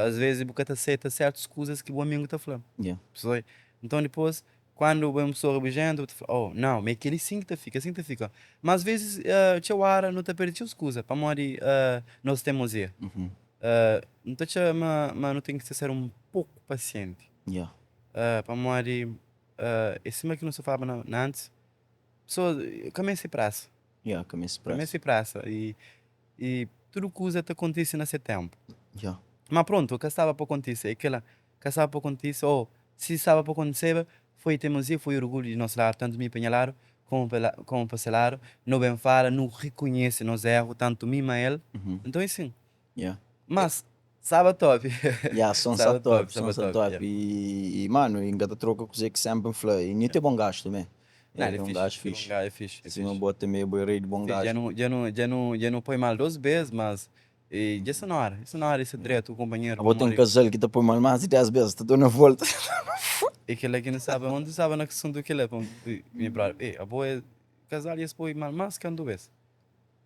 S2: Asvezis bu ka ta seta sertus kuzas ki bu amigu ta fla, sabe? Nton dipôs Kuandu bu é un pessoa rabujenta, bu ta fla, oh, nau, ma é kel-li sin ki ta fika, sin ki ta fika. Má asvezis, txeu óra nu ta perde txeu kuza pamodi nos temozia. Nu ta atxa ma nu ten ki ser un poku pasienti. Pamodi é sima ki nu sta flaba na antis, pesoas ka meste presa.
S1: Ka meste
S2: presa. Ka meste presa. I tudu kuza ta kontise na se ténpu. Má prontu, ka staba pa kontise é kel-la. Ka staba pa kontise ô si staba pa kontiseba, foi temozia, foi orgulhu di nos ladu, tantu mi pa nha ladu komu pa komu pa se ladu. Nu ben fala, nu rikonhese nos érru, tantu mi ma el. Nton é sin. Mas staba top.
S1: Ya, son sta top, son sta top. I manu, i N ka ta troka kuzê ki sénpri N fla, i Nito é bon gaju tanbê.
S2: El é un gaju fixi. É fixi, é fixi.
S1: Sima bo tanbê, bo é rei di bon gaju.
S2: Dja nu, dja nu, dja nu poi mal dos bês, mas E dja sta na ora, dja sta na ora di ser dretu ku kunpanheru.
S1: Abo ten kazal ki ta poi mal más di 10 bes, ta torna volta.
S2: E kela ki nu staba, ondi nu staba na asuntu kela, pa mi brother, e abo é kazal i es poi mal más kantu bes,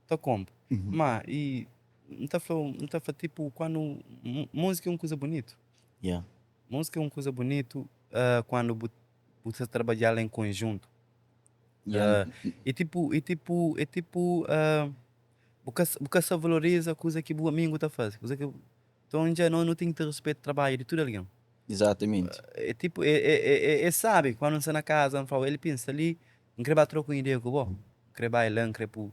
S2: ta konpo. Ma i N ta fla-u, N ta fla tipu kuandu múzika é un kuza bunitu. Múzika é un kuza bunitu kuandu bu bu ta trabadja-l en konjuntu. E tipu, e tipu, e tipu. Bu ka bu ka sa valoriza kuza ki bu amigu ta faze, kuza ki Nton dja no nu ten ki ta respeita trabadju di tudu algen.
S1: Izatamenti.
S2: É tipu é é é é sabi kuandu N sta na kaza N fla-u el pensa li N kre ba troka un ideia ku bo, N kre bai la N kre pu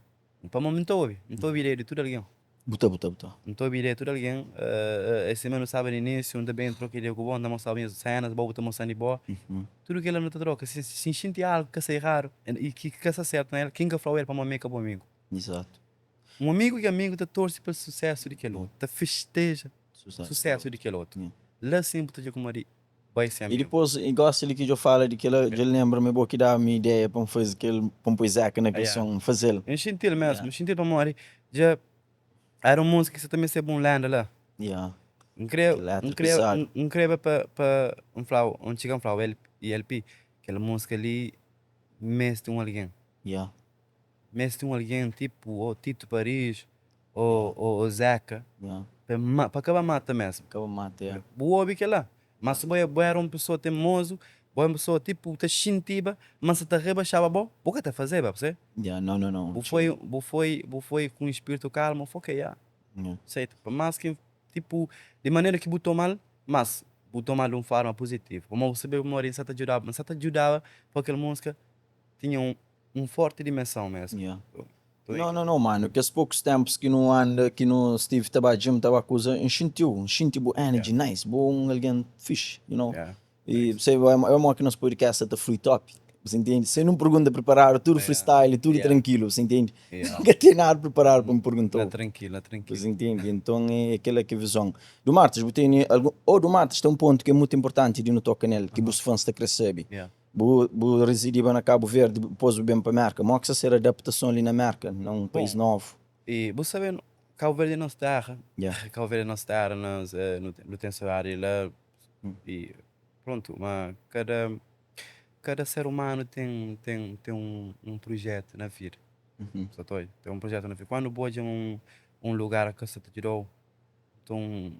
S2: pamodi mi N ta obi, N ta obi ideia di tudu algen.
S1: Bu ta bu ta bu ta.
S2: N ta obi ideia di tudu algen é sima nu staba na inísiu N ta ben troka ideia ku bo N ta mostra-bu nhas sénas bo bu ta mostra-m di bo tudu kila nu ta troka si si N xinti algu ki ka sta eradu i ki ka sta sertu na el ki N ka fla-u el pamodi mi é ka bu amigu.
S1: Exato.
S2: Un amigu ki amigu ta torse pa susesu di kel otu, ta festeja susesu di kel otu. La sin bu ta dja kuma di bai se
S1: E
S2: amigu.
S1: dipôs, e gosi li ki djo fala di kela, dja lenbra ma é bo ki da-m ideia pa N faze kel, pa N poi Zeca na kel son, N faze-l.
S2: N xinti-l mesmu, N xinti-l pamodi dja era un múzika ki sa ta mesteba un lenda la. N kre,
S1: Kel letra
S2: N kre,
S1: pizadu.
S2: N kreba pa, pa N fla-u, N txiga N fla-u, LP, kel múzika li meste un algen. Meste un algen tipu ô Tito Paris ô ô Zeca pa ma pa ka ba mata mesmu.
S1: Ka ba mata, ya.
S2: Bu obi kela? Ma si bo é bo era un pesoa temozu, bo é un pesoa tipu ta xintiba ma sa ta rebaxaba bo, bu ka ta fazeba, percebe?
S1: Ya, no, no, no.
S2: Bu foi bu foi bu foi ku un spiritu kalmu, fla ok, ya, aceita. Pa mas ki tipu di manera ki bu tomal, mas bu tomal di un forma puzitivu. Pamodi bu sabe pamodi N sa ta djudaba, N sa ta djudaba pa kel musika tinha un un forti dimensão mesmu.
S1: Yeah. No, no, no, mano, kes poucos tempos ki nu anda, ki nu stive ta ba gym, ta ba kuza, N xintiu, N xinti bu energy yeah. nice, bu un algen fixe, you know.
S2: Yeah.
S1: E você é mo ki nos podcast ta flui top. Você entende? Sem não pergunta preparado, tudo yeah. freestyle, tudo yeah. tranquilo, você entende?
S2: Yeah.
S1: Nunca tem nada preparado para me perguntar.
S2: Tá tranquilo, tá tranquilo.
S1: Você entende? Então é aquela que visão. Do Martes, bu tem algum ou do Martes tem um ponto que é muito importante de não tocar nele, que os fãs tá crescer.
S2: Yeah.
S1: Bu bu rizidiba na Kabu Verdi, dipôs bu ben pa Mérka. Mó ki sta ser adaptason li na Mérka, na un país novu?
S2: E bu sabe, Kabu Verdi é nos térra.
S1: Yeah.
S2: Kabu Verdi é nos térra, nos nu nu ten sodadi di la. E prontu, ma kada Kada ser umanu ten ten ten un un prujetu na vida. Sa ta odja? Ten un prujetu na vida. Kuandu bu odja un un lugar ka sa ta djuda-u, nton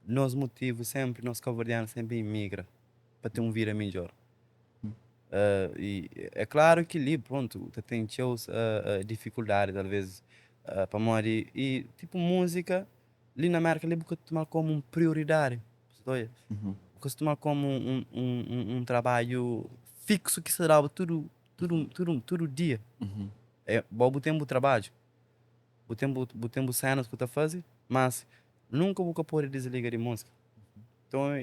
S2: nos mutivu senpri, nos kabuverdianu senpri é imigra pa ten un vida midjor. I é klaru ki li, prontu, ta ten txeu difikuldadi talvês pamodi i tipu múzika li na Mérka li bu ka ta toma-l komu un prioridadi. Bu ta odja? Bu ka ta toma-l komu un trabadju fíksu ki sta da-bu tudu tudu tudu tudu dia. É bo bu ten bu trabadju, bu ten bu bu ten bu sénas ku ta faze, mas nunka bu ka pode disliga di múzika. Nton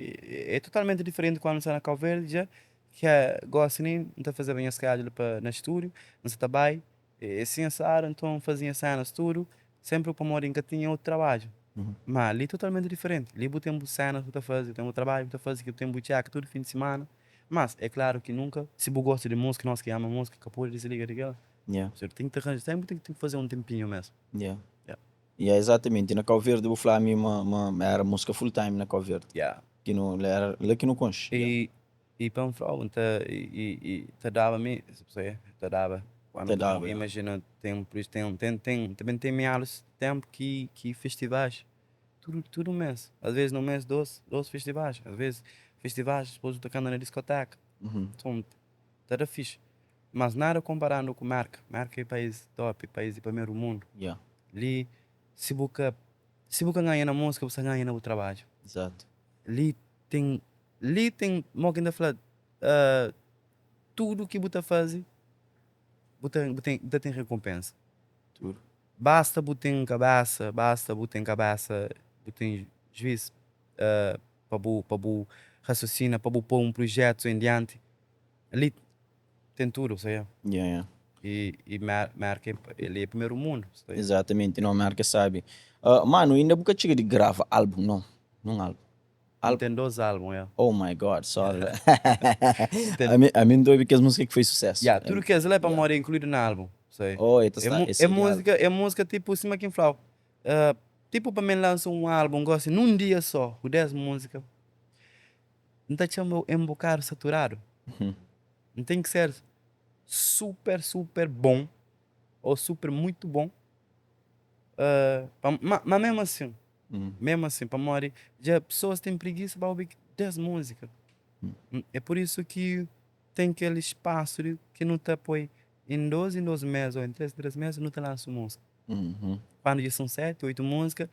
S2: é totalmenti diferenti kandu N sta na Kau Verdi dja ki gósi li N ta fazeba nha schedule pa na stúdiu, N sa ta bai É sin asadu, nton N faze nha sénas tudu, sénpri pamodi N ka tinha otu trabadju. Má li totalmenti diferenti, li bu ten bu sénas bu ta faze, bu ten bu trabadju bu ta faze, ki bu ten bu txeka tudu fin di simana. Mas é klaru ki nunka, si bu gosta di múzika, nos ki ama múzika ka pode disliga di kel-la. Você ten ki ta ranja, sénpri ten ki faze un tenpinhu mésmu.
S1: Yeah. Yeah, exatamente. Na Kau Verdi bu fla mi ma ma era múzika full time na Kau Verdi.
S2: Yeah.
S1: Ki nu era la ki nu konxe.
S2: E I pa N fla-u, N ta, i, ta daba mi, ta daba.
S1: Ta daba.
S2: Imajina, ten, ten, ten, ten, tanbe ten miadus tenpu ki, ki festivais, tudu, tudu mes. Asves na un mes, dos, dos festivais. Asves festivais, dipos bu ta kanta na diskoteka. Nton, ta da fixi. Mas nada konparandu ku Merka. Merka é país top, país di primeru mundu. Li, si bu ka, si bu ka ganha na múzika, bu sta ganha na bu trabadju. Li ten Li ten, mo ki N ta fla, tudu ki bu ta faze, bu ta bu ten bu ta ten rekonpensa.
S1: Tudu.
S2: Basta bu ten kabesa, basta bu ten kabesa, bu ten juiz pa bu pa bu rasiosina, pa bu poi un prujetu en dianti. Li ten tudu,
S1: sa. Yeah, yeah.
S2: I i Merka li é primeru mundu.
S1: Exatamenti, no, Merka é sabi. Manu, inda bu ka txiga di grava album, no? Nun album.
S2: N ten 2 album, ya.
S1: Oh my God, sorry. Ami, ami N ta obi kes múzika ki foi susesu.
S2: Ya, tudu kes la é pamodi é inkluidu na album. Sei.
S1: Oh, e ta sta,
S2: é múzika, é múzika tipu sima ki N flau, tipu pa mi N lansa un album gosi nun dia so, ku 10 múzika, N ta txoma un bokadu saturadu. N ten ki ser super, super bon, ou super muitu bon, pa, ma memu asin, Mesmu asin, pamodi dja pesoas ten prigisa pa obi des múzika. É pur isu ki ten kel spasu di ki nu ta poi en dos en dos mes ô en tres en tres mes nu ta lansa un múzika. Kuandu dja son seti, oitu múzika,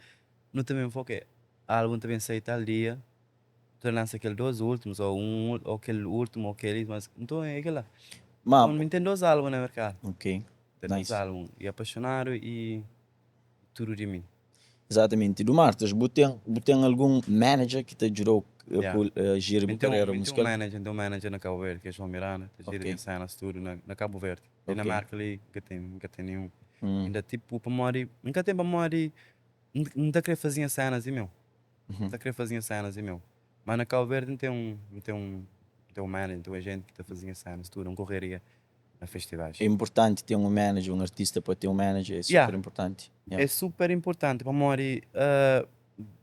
S2: nu ta ben fla ok, álbum ta ben sai tal dia, nu ta lansa kel dos últimus ô un ô kel últimu ô kel mas nton é kel-la. Nton, ten dos álbum na merkadu. Ten dos álbum, E Apaixonadu i Tudu di Mi.
S1: Exatamente. Du Martas, bu ten bu ten algun manager ki ta djudau
S2: Yeah.
S1: ku jiri bu
S2: Mi ten
S1: karera
S2: mi ten un
S1: musikal?
S2: manager, mi ten un manager na Cabo Verde ki é João Miranda, ta jiri
S1: Ok.
S2: nha cenas tudu na na Cabo Verde. Li na
S1: Ok.
S2: Merka li N ka ten, N ka ten nenhum.
S1: Hum.
S2: Inda tipo pamodi, N ka ten pamodi N N ta kre faze nha cenas di meu. N ta kre faze nha cenas di meu. Ma na Cabo Verde N ten un N ten un N ten un manager, N ten un agente ki ta faze nha cenas tudu, N korreria na festivais.
S1: É importanti ten un manager, un artista pa ten un manager é super
S2: Yeah.
S1: importanti. Yeah.
S2: É super importanti pamodi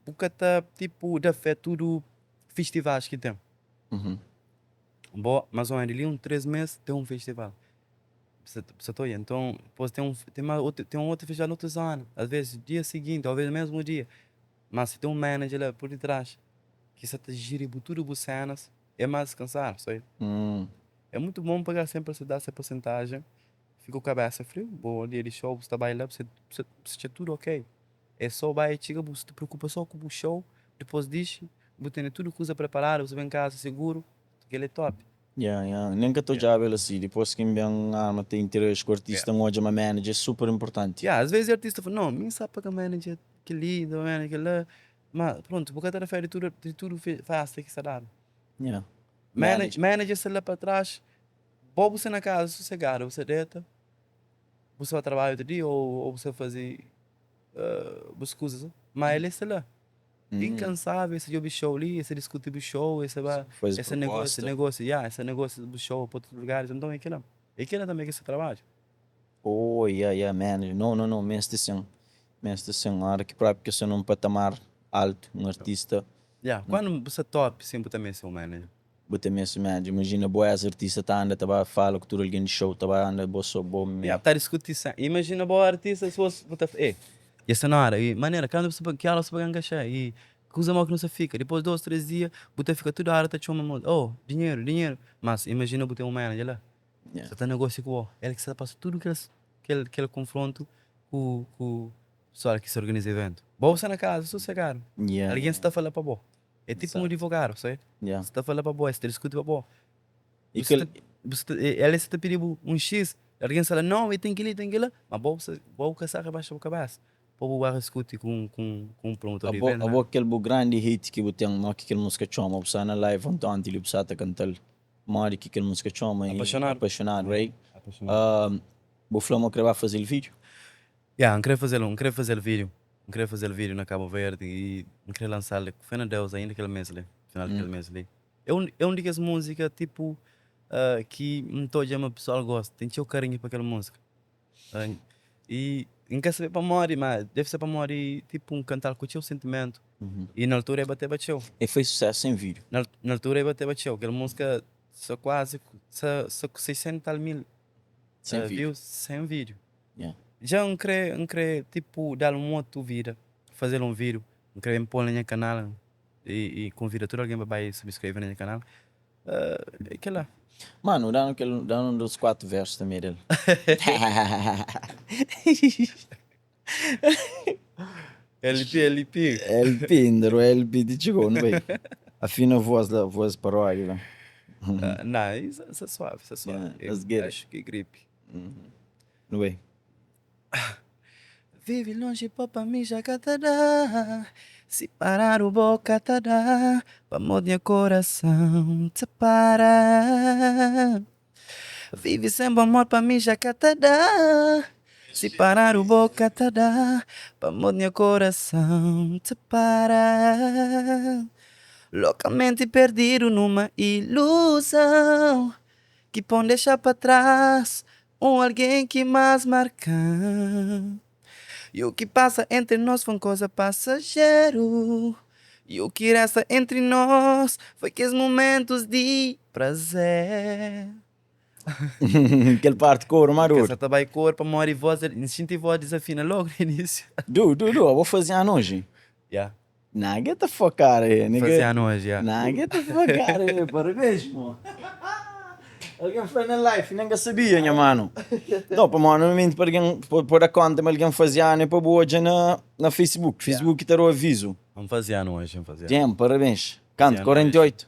S2: bu ka ta tipo da fé tudu festivais ki ten. Bo mas o menos li un 3 mes ten un festival. Sa ta oia? Nton dipos ten un ten mas otu ten otu festival na otu zona, às vezes dia siginti ou às vezes mesmu dia. Mas si ten un manager la por ditras ki sa ta jiri bu tudu bu senas é mas diskansadu, sa oia? É mutu bon paga senpri se da se porcentagem, fika ku kabesa friu, bo dia di show bu sta bai la, bu sta txa tudu ok, é so bai txiga bu sta preokupa so ku bu show, dipos dixi bu tene tudu kuza preparadu, bu sta ben kaza seguru, kel é top.
S1: Ya, ya, nen ka ta odjaba el asi, dipos ki N ben arma ta interage ku artista N odja ma manager é super inportanti.
S2: Ya, as vezes artista fla, no, mi N sa paga manager kel-li, N ta paga manager kel-la, ma prontu, bu ka ta da fé di tudu di tudu festa ki sta dadu.
S1: Ya.
S2: Manager, manager sta la pa tras, bo bu sta na kaza sosegadu, bu sta deta, bu sta ba trabadju otu dia ou bu sta fazi bus kuzas, ma el sta la, inkansavel, el sta djobi show li, el sta diskuti bu show, el sta ba,
S1: Fazi
S2: el sta negosia,
S1: proposta.
S2: negosia, ya, el sta negosia bu show pa otus lugaris, nton é kila, é kila tanbe ki é se trabadju.
S1: Oh ya ya manager, no no no, meste sin, meste sin, ora ki propi ki sta nun patamar altu, un artista.
S2: Ya, kuandu bu sta top, sin bu ta meste un manager.
S1: Bu ta meste manager. Imajina bo és artista ta anda ta ba fala ku tudu algen di show, ta ba anda bo so bo mé.
S2: Ya, ta diskuti sen. Imajina bo artista si bo bu ta eh, dja sta na ora i manera kantu bu sta pa ki ora bu sta paga-m kaxé i kuza mau ki nu sta fika dipôs dos três dia bu ta fika tudu ora ta txoma mo oh dinheru dinheru mas imajina bu ten un manager la sta ta negosia ku bo el ki sta ta pasa tudu kes kel kel konfrontu ku ku pesoal ki sta organiza iventu bo bu sta na kaza sosegadu algen sta ta fala pa bo. É tipo um advogado, sabe?
S1: Yeah.
S2: Sta ta fala pa bo, sta diskuti pa bo.
S1: E
S2: Bu
S1: kel
S2: sta, bu sta, el sta ta pidi bu un X, algen sta la, não, e ten kel-li, ten kel-la, ma bo, bo ka sa rebaixa bu kabesa pa bu ba diskuti ku un, ku un, ku un promotor di
S1: abo,
S2: evento,
S1: abo
S2: nada.
S1: kel bu grandi hit ki bu ten, mo ki kel música txoma, bu sta na live onti onti li bu sta ta kantal, modi ki kel música txoma e
S2: Apaixonado.
S1: Apaixonado, right?
S2: Apaixonado.
S1: Um, bu fla ma bu kre ba fazel vídeo?
S2: Ya, N kre fazel, N kre fazel vídeo. N kre fazel vídeo na Cabo Verde y N kre lansal ku fé na Deus ainda kel mes li, final di kel mes li. É un, é un di kes múzika tipo ki N ta odja ma pesoal gosta, ten txeu karinhu pa kel múzika. Y N ka sabe pamodi, ma deve ser pamodi tipo N kantal ku txeu sentimentu y na altura e bateba txeu.
S1: E foi susesu sen vídeo.
S2: Na, na altura e bateba txeu, kel múzika sa kuazi sa, sa ku 600 tal mil
S1: Sen vídeo.
S2: views sen vídeo.
S1: Yeah.
S2: Dja N kre, N kre tipo da-l un otu vida, faze-l un vídeo, N kre N pô-l na nha kanal i, i konvida tudu algen pa bai subskreve na nha kanal. É kel-la.
S1: Manu, da-nu kel, da-nu un dos 4 versu tanbe del.
S2: LP, LP.
S1: LP, inda ro LP ti txigou, nu bai. Afina voz la, voz paródia la.
S2: Nah, isso é suave, isso é suave.
S1: Yeah, let's get it.
S2: Acho que gripe.
S1: Nu bai.
S2: Vive longe bo pa mi já ka ta da Si paradu bo ka ta da Pamodi nha korason ta para Vive sen bo amor pa mi já ka ta da Si paradu bo ka ta da Pamodi nha korason ta para Lokamenti perdidu numa ilusão Ki pon dexa pa tras Un algen ki más marka-m I u ki pasa entri nos foi un koza pasajeru I u ki resta entri nos foi kes mumentus di prazer.
S1: Kel parti koru má
S2: Kel
S1: duru.
S2: sa ta bai koru pamodi voz, N xinti voz dizafina logu na inísiu.
S1: Du, du, du, abo faze anu oji?
S2: Ya.
S1: Nah, get the fuck out of here, nigga.
S2: Faze anu oji, ya.
S1: Nah, get the fuck out of here, parabéns, mo. Algen fla na life, nen ka sabia, nha mano. Não, pamodi normalmente pa algen, pa da konta ma algen faze anu é pa bu odja na, na Facebook. Facebook ta da-u avizu.
S2: N faze anu oji, N faze anu.
S1: Damn, parabéns. Kantu?
S2: Faze anu
S1: 48?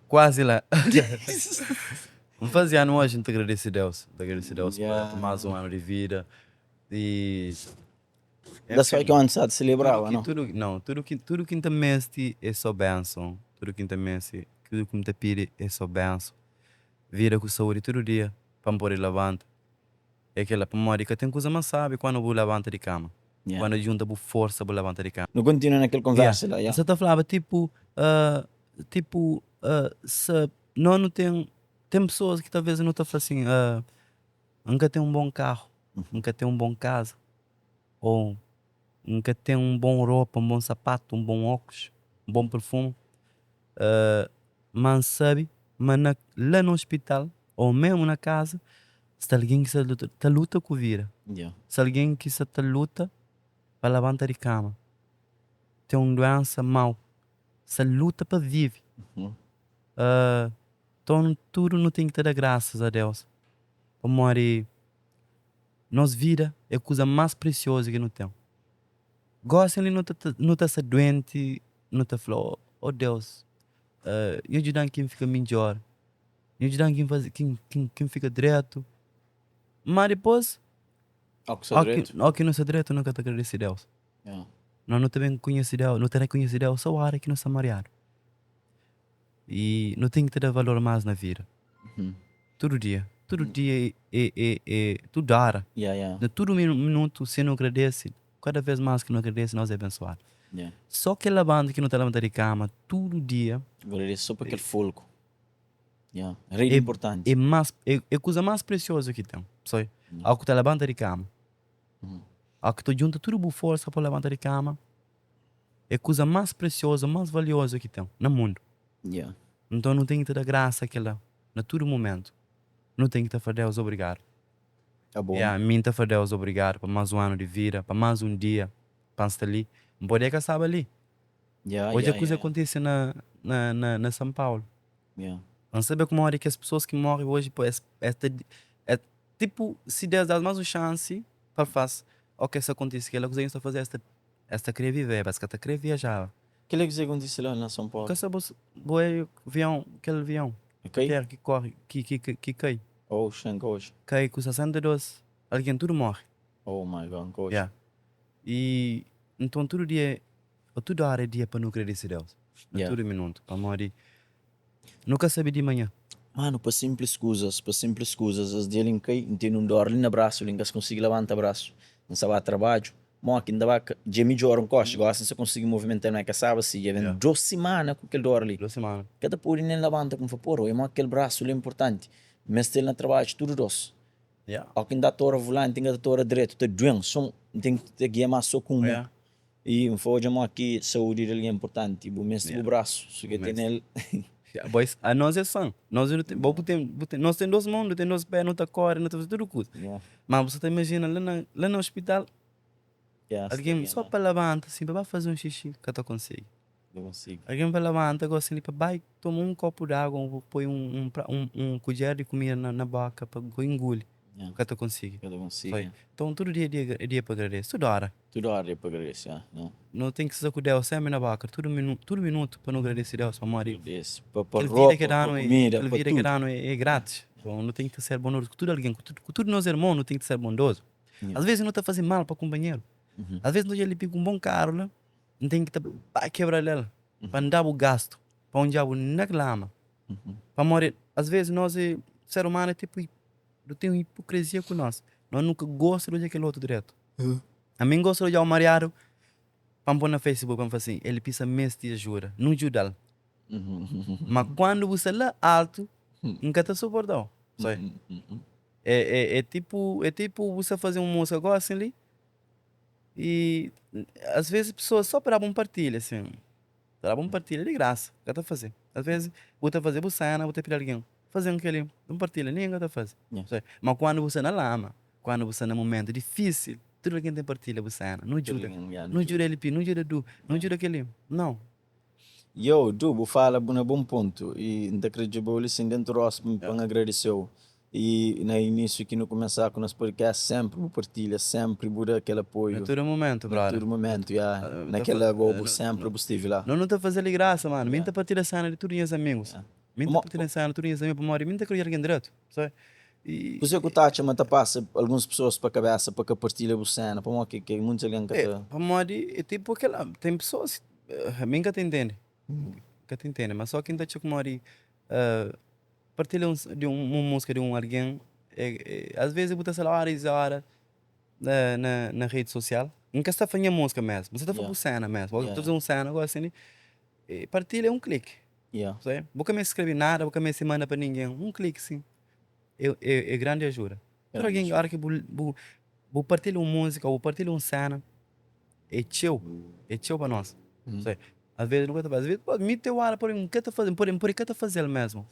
S2: Kuazi la. N faze anu oji, N ta agradese Deus. N ta agradese Deus pa más un anu di vida. I.
S1: Da só ki onti sa ta selebraba,
S2: no? Tudu, no, tudu ki, tudu ki N ta meste é só benson. Tudu ki N ta meste, tudu ki N ta pidi é só benson. Vida ku saúdi tudu dia pa N pode labanta. É kel-la, pamodi ka ten kuza más sábi kandu bu labanta di kama.
S1: Yeah.
S2: Kandu djunta bu forsa bu labanta di kama.
S1: Nu kontinua na kel konversa la,
S2: N
S1: ya.
S2: sa ta flaba tipo, tipo, sa no nu ten, ten pesoas ki talvez nu ta fla sin, N ka ten un bon karu, N ka ten un bon kaza, ô N ka ten un bon ropa, un bon sapatu, un bon óklus, un bon perfumu. Má N sabe ma na la na ospital ô mésmu na kaza sta algen ki sta luta, ta luta ku vida. Sta algen ki sta ta luta pa labanta di kama, ten un duénsa mau, sta luta pa vive. Nton tudu nu ten ki ta da grasas a Deus pamodi nos vida é kuza más presiozu ki nu ten. Gósi li nu ta nu ta sta duenti, nu ta fla, Ó Deus, nhu djuda-m ki N fika midjór, nhu djuda-m ki N faze ki ki N fika dretu. Má dipôs, óki nu sta dretu nu ka ta agradese Deus. Nos nu ta ben konhese Deus, nu ta rekonhese Deus sô óra ki nu sta mariadu. I nu ten ki ta da valor más na vida. Tudu dia, tudu dia é, é, é, tudu óra. Na tudu minutu, si nu agradese, kada vês más ki nu agradese, nos é abensuadu. Sô kel labanta ki nu ta labanta di kama tudu dia.
S1: Agradese sô pa kel folgu. Rei di inportanti.
S2: É más, é kuza más presiozu ki ten. Sô óki bu ta labanta di kama, óki bu ta djunta tudu bu forsa pa bu labanta di kama. É kuza más presiozu, más valiozu ki ten na mundu.
S1: Yeah.
S2: Nton nu ten ki ta da grasa kela na tudu mumentu. Nu ten ki ta fla Deus obrigadu.
S1: Tá bom.
S2: Ya, mi N ta fla Deus obrigadu pa más un anu di vida, pa más un dia pa N sta li. N podia ka staba li. Odja kuza ki kontise na na na na San Paulu. N sabe kumodi kes pesoas ki móre oji pa es es ta es tipu si Deus da-s más un xansi pa el fla-s ok sta kontise kel-la kuzê ki nhos ta faze es ta es ta krê viveba es ka ta krê viajaba.
S1: Kel-la kuzê ki kontise la na San Paulu?
S2: Ka sabe bo é avion kel avion
S1: Kai?
S2: Ki kóre ki ki ki kai.
S1: Oh xen ka odja.
S2: Kai ku 62 algen tudu móre.
S1: Oh my God, N ka odja.
S2: Ya. I nton tudu dia Ô tudu óra é dia pa nu agradese Deus na tudu minutu, pamodi nu ka sabe di manhan.
S1: Manu, pa sinplis kuzas, pa sinplis kuzas, es dia li N kai, N tene un dór li na brasu li, N ka sa konsigi labanta brasu, N sa ba trabadju, moki N ta ba, dja midjora un koxi, gosi N sa konsigi movimenta-l, ma é ka staba si, dja ben dos simana ku kel dór li, ka ta pode nen labanta ku N fla, pora, oi, moki kel brasu li é inportanti, N meste-l na trabadju tudu dos, óki N ta tora vulanti, N ka ta tora dretu, ta duen, so N ten ki ta gia más so ku un mon. I N fla, Odja modi ki saúdi di algen é inportanti. Bu meste bu brasu, si ka tene el.
S2: Boys, anos é san. Nos nu ten, bo bu ten, bu ten, nos ten dos mon, nu ten dos pé, nu ta kóre, nu ta faze tudu kuza. Ma bu sa ta imajina la na, la na ospital, algen sô pa labanta asin, pa ba faze un xixi, ka ta konsigi. Algen pa labanta gosi li pa bai toma un kopu di agu o poi un un kudjer di kumida na boka pa inguli, ka ta konsigi. Nton tudu dia é dia pa agradese, tudu óra.
S1: Tudu óra é pa agradese, ah.
S2: No ten ki sta ku Deus senpri na boka, tudu tudu minutu pa nu agradese Deus pamodi
S1: Pa
S2: kel vida
S1: ropa,
S2: ki
S1: pa
S2: danu
S1: kumida,
S2: kel
S1: pa
S2: vida ki
S1: tudu.
S2: danu é gratis. Nton nu ten ki ta ser bondozu ku tudu algen, ku tudu nos irmon nu ten ki ta ser bondozu. As vezis nu ta faze mal pa kunpanheru, as vezis nu odja el pega un bon karu la, N ten ki ta ba kebra-l el pa N da-bu gastu, pa un dja-bu na lama. Pamodi as vezis nos é ser umanu é tipu nu ten hipokrezia ku nos, nos nu ka gosta di odja kel otu dretu. Ami N gosta di odja-u mariadu pa N poi na facebook pa N fla sin, el pisa meste ajuda, nu djuda-l. Ma kuandu bu sta la altu, N ka ta suporta-u. É tipu, é tipu bu sta faze un múzika gosi li. I as vezis pesoas só pa daba un partilha asin, ta daba un partilha di grasa, ka ta faze. As vezis bu ta faze bu sena, bu ta pidi algin faze-m kel-li, un partilha, ningen ka ta faze. Ma kuandu bu sta na lama, kuandu bu sta na mumentu difisil, tudu algin ten partilha bu sena, nu djuda, nu djuda LP, nu djuda Du, nu djuda kel-li. Nau.
S1: Yo, Du, bu fala bu na bon pontu i N ta kre djuba-u li sin dentu rostu pa N agradese-u. I na inísiu ki nu kumesa ku nos podcast senpri bu partilha, senpri bu da kel apoiu.
S2: Na tudu mumentu, brother.
S1: Na tudu mumentu, ya. Na kel agoa bu senpri bu stivi la.
S2: No nu ta faze-l di grasa, manu. Mi N ta partilha sena di tudu nhas amigus. Mi N ta partilha sena di tudu nhas amigus pamodi mi N ta kre odja algen dretu, sabe? I.
S1: Kuzê ku ta atxa ma ta pasa alguns pesoas pa kabesa pa ka partilha bu sena? Pamodi ki muntus algen ka ta.
S2: Pamodi é tipu kela, ten pesoas Mi N ka ta intende, N ka ta intende, ma só ki N ta atxa kumodi partilha un di un múzika di un algen as vezis bu ta sta la óras i óras na na na redi sosial, N ka sta fla nha múzika mesmu, N sta ta fla bu sena mesmu, bu ta faze un sena gosi li, partilha é un kliki, bu ka meste skrebe nada, bu ka meste manda pa ningen, un kliki sin é grandi ajuda. Tudu algen óras ki bu bu partilha un múzika ô bu partilha un sena É txeu, é txeu pa nos. Sabe? Às vezes nu ka ta faze, às vezes pode mi ten ora pode N ka ta faze, pode N pode ka ta faze-l mesmu,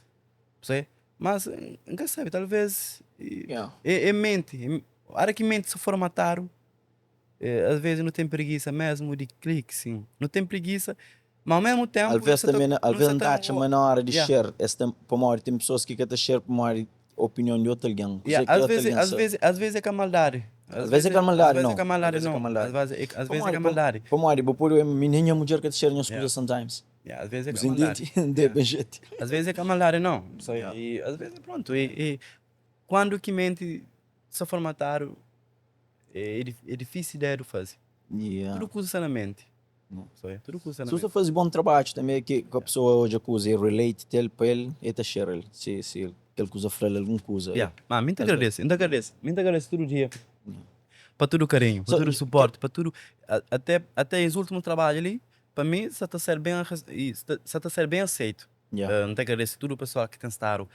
S2: sabe? Mas N ka sabe, talvez é menti, ora ki menti sta formatadu, às vezes nu ten prigisa mesmu di kliki sin, nu ten prigisa, ma ao mesmu tenpu
S1: Alvês tanbe, alvês N ta atxa ma na ora di share, es ten, pamodi ten pesoas ki ka ta share pamodi opinion di otu algen.
S2: Kuzê ki otu algen sabe. Às vezes é ka maldadi.
S1: Às vezes é ka maldadi,
S2: não. Às vezes é ka maldadi, não. Às vezes é ka maldadi.
S1: Pamodi bu pode obi mi nen nha mudjer ka ta share nhas kuzas sometimes.
S2: Às vezes é ka maldadi.
S1: Debe jeti.
S2: Às vezes é ka maldadi, não. E às vezes pronto, e kuandu ki menti sta formatadu é difícil dedu faze. Tudu kuza sta na menti. Tudu kuza
S1: na. Si bu sta faze bon trabadju tanbe ki ka pesoa odja kuza i relate tel pa el, el ta share el si si kel kuza fla-l algun kuza.
S2: Ya, ma mi ta agradese, mi ta agradese, mi ta agradese tudu dia pa tudu karinhu, pa tudu suporti, pa tudu ate ate es ultimu trabadju li pa mi sa ta ser ben sa ta ser ben aseitu. N ta agradese tudu pesoa ki ten stadu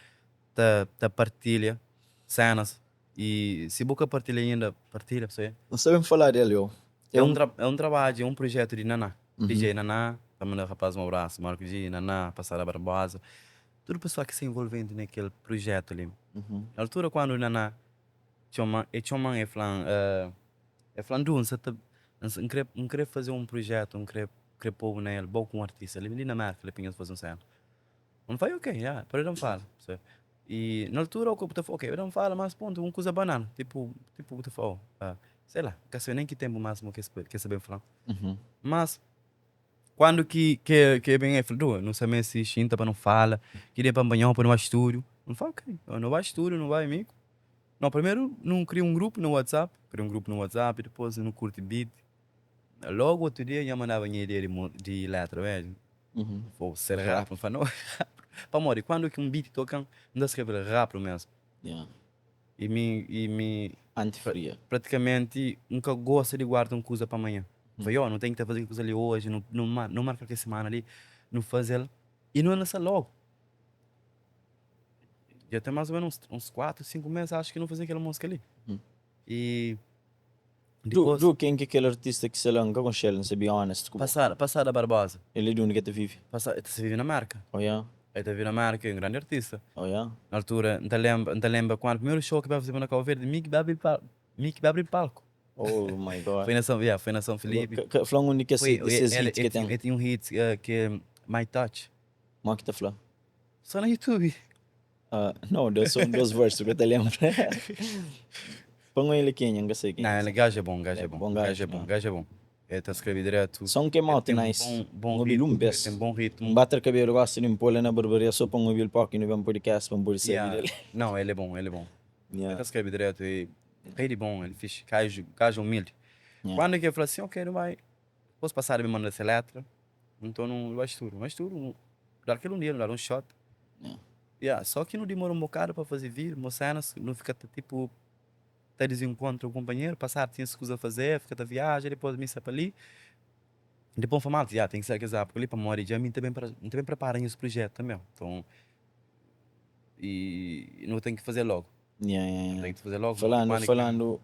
S2: ta ta partilha senas I si bu ka partilha inda, partilha pa sabe.
S1: N sabe falá del yo.
S2: É un é un trabadju, é un projetu di Naná, DJ Naná, ta manda rapaz un abrasu, Marco G, Naná, pa Sara Barbosa. tudu pessoa ki sta envolvente na kel projetu li. Na altura kuandu Nana txoma, e txoman e flan, e flan, Du, N sa ta, N kre, N kre faze un projetu, N kre, kre pobu na el, bo ku un artista li, li na Merka li pa nhos faze un sena. N fla, ok, ya, pa da-m fala. E na altura o bu ta fla, ok, da-m fala, mas pontu, un kuza banal, tipu, tipu bu ta fla, oh, sei la, N ka sabe nen ki tenpu mas mo ke sa ben fla-m. Mas Kuandu ki ke ke ben e fla, du, nu sa meste xinta pa nu fala, ki dia pa N panha-u pa nu bai stúdiu. N fla, ok, nu bai stúdiu, nu bai amigu. No, primeru nu kria un grupu na WhatsApp, kria un grupu na WhatsApp, dipôs nu kurti beat. Logu otu dia nha mandaba nha ideia di di letra mesmu. Fla, ser rap, N fla, no, rap. Pamodi kuandu ki un beat toka-m, N ta skrebe-l rápidu mesmu. I mi, i mi.
S1: Antifria.
S2: Pratikamenti N ka gosta di guarda un kuza pa manhan. N fla, yo, nu ten ki ta faze kel kuza li oji, nu, nu mar, nu marka kel simana li, nu faze-l i nu lansa logu. Dja ten más o ménus uns, uns 4, 5 mês acho ki nu faze kel múzika li. I
S1: Du,
S2: dipôs.
S1: du, ken ki é kel artista ki sta la? N ka konxe-l, N sa be honest ku bo.
S2: Passada, Passada Barbosa.
S1: El é di undi ki el ta vive?
S2: Passa, el ta vive na Merka.
S1: Oh ya?
S2: El ta vive na Merka, é un grandi artista.
S1: Oh ya?
S2: Na altura, N ta lenbra, N ta lenbra kuandu primeru show ki ba fazeba na Kau Verdi, mi ki ba abri palku, mi ki ba abri palku.
S1: Oh my God.
S2: Foi na São, yeah, foi na São Filipe.
S1: Ka, ka, fla-m un di kes,
S2: Foi,
S1: di ses
S2: el,
S1: hits ki
S2: el
S1: el ten.
S2: tinha, el tinha un hit ki é My Touch.
S1: Mo ki ta fla?
S2: Só na YouTube.
S1: Ah, no, deu só um dos versos que eu te lembro. Põe ele quem, não sei quem.
S2: Não, ele gajo é bom, gajo é bom.
S1: Bom
S2: Gajo
S1: gajo,
S2: é bom,
S1: ah.
S2: gajo é bom. Ele tá escreve direto.
S1: Som que é
S2: Ele
S1: moto
S2: tem um
S1: nice.
S2: bom, bom
S1: Um ouvi um
S2: ritmo, ele
S1: bes.
S2: tem bom
S1: Um
S2: ritmo.
S1: bater cabelo gosta de pôr lá na barbearia só para um ouvir pouco e não vem um podcast para um poder saber
S2: Yeah.
S1: dele.
S2: Não, ele é bom, ele é bom. Ele
S1: Yeah.
S2: tá escreve direto e rei de bom, ele fixe, gajo, gajo humilde.
S1: Yeah.
S2: Quando que ele falou assim, ok, não vai. Depois passar me manda essa letra. Então não vai estudo, mas estudo, dar aquele um dia, dar um shot.
S1: Yeah.
S2: Yeah, só que não demora um bocado para fazer vídeo, uma cenas, não fica tipo, tá desencontro com o companheiro, passar, tinha coisas a fazer, fica da viagem, depois missa para ali. Depois fala, yeah, tem que ser aquele porque ali para morrer, já mim também, também preparem esse projeto também. Então, e não tem que fazer logo.
S1: Yeah, yeah, yeah.
S2: Tem que fazer logo.
S1: Falando,
S2: quando,
S1: falando,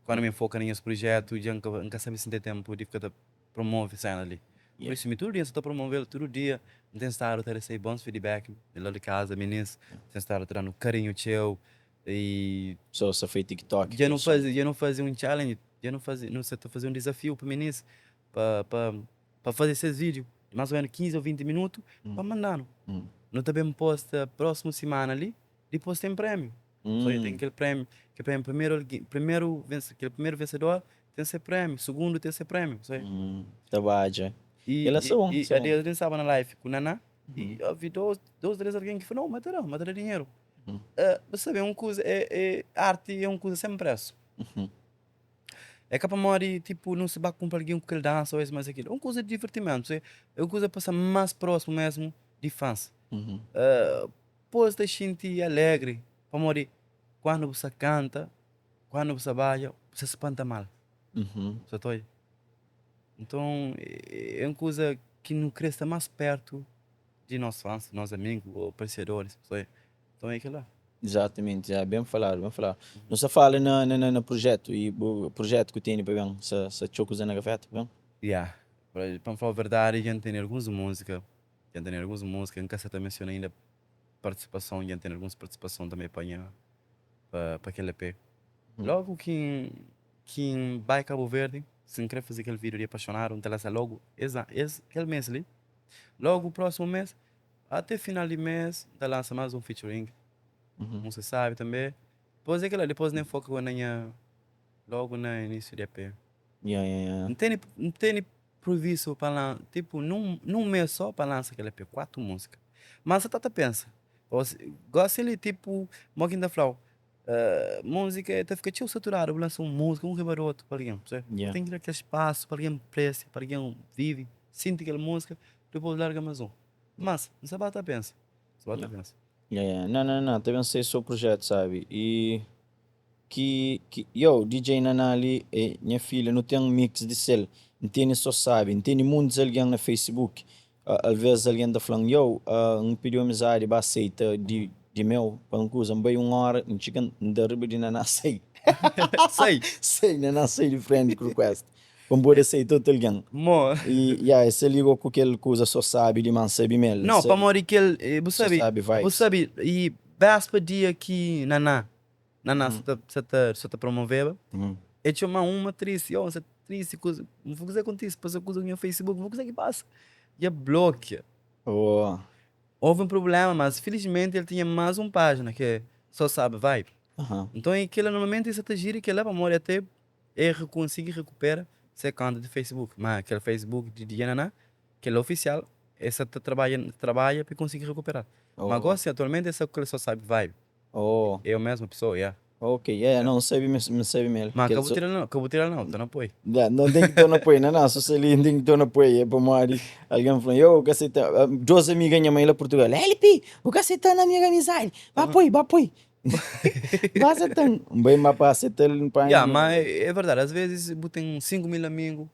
S2: Quando me foca nesse projeto, já nunca, nunca sabe se tem tempo de ficar promove cena ali. Por
S1: Yeah.
S2: isso, me todo dia só estou promovendo, todo dia, tem estado a receber bons feedback de lá de casa, meninos, tem estado dando carinho teu e
S1: só só foi TikTok.
S2: já não
S1: só.
S2: faz, já não fazia um challenge, já não fazia, não sei, estou fazendo um desafio para meninos, para para para fazer esses vídeos, mais ou menos 15 ou 20 minutos, para mandar. Não também posta próxima semana ali, depois tem prêmio. Só tem aquele prêmio, que prêmio primeiro, alguém- primeiro vence, aquele primeiro vencedor tem seu prêmio, segundo tem seu prêmio, sabe?
S1: Trabalha.
S2: E,
S1: Ele é só bom,
S2: e,
S1: só
S2: e
S1: bom.
S2: a dia estava na live com o Naná e eu vi dois, dois, três alguém que falou, não, mas terá, mas terá dinheiro. Você sabe, é uma coisa, é, é, arte é uma coisa sem preço. É capaz de tipo, não se vai comprar alguém com que ele dança ou isso, mais aquilo. É uma coisa de divertimento, sabe? É uma coisa para ser mais próximo mesmo de fãs. Pois te sentir alegre, para morrer. Quando você canta, quando você baila, você se espanta mal. Você tá aí? Então, é é uma coisa que não cresce estar mais perto de nossos fãs, nossos amigos ou apreciadores. Sabe? Então é aquilo lá.
S1: Exatamente, já, bem falado, bem falado. Não se fala na, na, na, na projeto, e o projeto que tem para bem, se, se tchocos na gaveta, bem?
S2: Yeah. Para, para falar a verdade, a gente tem algumas músicas, a gente tem algumas músicas, nunca se tá menciona ainda participação, a gente tem algumas participação também para, para, para aquele EP. Logo que que vai Cabo Verde, se não quer fazer aquele vídeo de apaixonado, não te lança logo, esse, esse, aquele mês ali. Logo o próximo mês, até final de mês, te lança mais um featuring. Não se sabe também. Depois é aquilo, depois nem foca na minha, logo no início de EP.
S1: Yeah, yeah, yeah.
S2: Não tem, não tem previsto para lá, tipo, num, num mês só para lançar aquele EP, quatro músicas. Mas você tá pensa, gosta ele tipo, mo que flau, música, tá fica tio saturado, lança uma música, um riba do outro para alguém, sabe?
S1: Yeah.
S2: Tem que dar aquele espaço para alguém prece, para alguém vive, sente aquela música, depois larga mais um. Mas, você bata pensa, você bata pensa.
S1: Yeah, yeah. Não, não, não, também sei o projeto, sabe? E que, que yo, DJ Naná ali, eh, minha filha, não tem um mix de sel, não tem só sabe, não tem muitos alguém na Facebook. Às vezes alguém tá falando, yo, um pediu amizade, ba aceita de, de meu, para um coisa, bem uma hora, não chega, não dá riba de Naná, sei.
S2: Sei.
S1: Sei, Naná, sei de friend request. Pa N pode aceita otu algen.
S2: Mo.
S1: E ya, e sa ligou ku kel kuza so sabi di ma N sabi mel.
S2: Não, pamodi kel, bu
S1: So
S2: sabi,
S1: sabi
S2: bu
S1: vibes.
S2: sabi, e bespa dia ki Naná, Naná sa ta, sa ta, sa ta promoveba, e txoma uma tristi, oh, N sa tristi, kuza, N fla kuzé kontisi, pasa kuza ku nha Facebook, N fla kuzé ki pasa? Dja blokia.
S1: Oh.
S2: Houve um problema, mas felizmente el tinha mais um página que é Só Sabe Vibe. Então e kela normalmente e sa ta gira kela pamodi até e konsigi recupera se conta di Facebook. Ma kel Facebook di Dja Naná, kel oficial, e sa ta trabadja trabadja pa e konsigi recupera. Ma gosi atualmente e sa ku kel Só Sabe Vibe. É o mesma pessoa, yeah.
S1: Ok, yeah, não, sabe, me sabe mel.
S2: Ma ka bu tira não, ka bu tira não, ta na poi.
S1: Yeah, não tem que torna poi, não, não, só se ali tem que torna poi, é pamodi alguém fala, yo, ka aceita, duas amigas minha mãe lá Portugal, LP, o ka aceita na minha amizade, ba poi, ba poi. Ba aceita, bem, mas pa aceita ele pa.
S2: Yeah, mas é verdade, às vezes bu tem 5 mil amigos,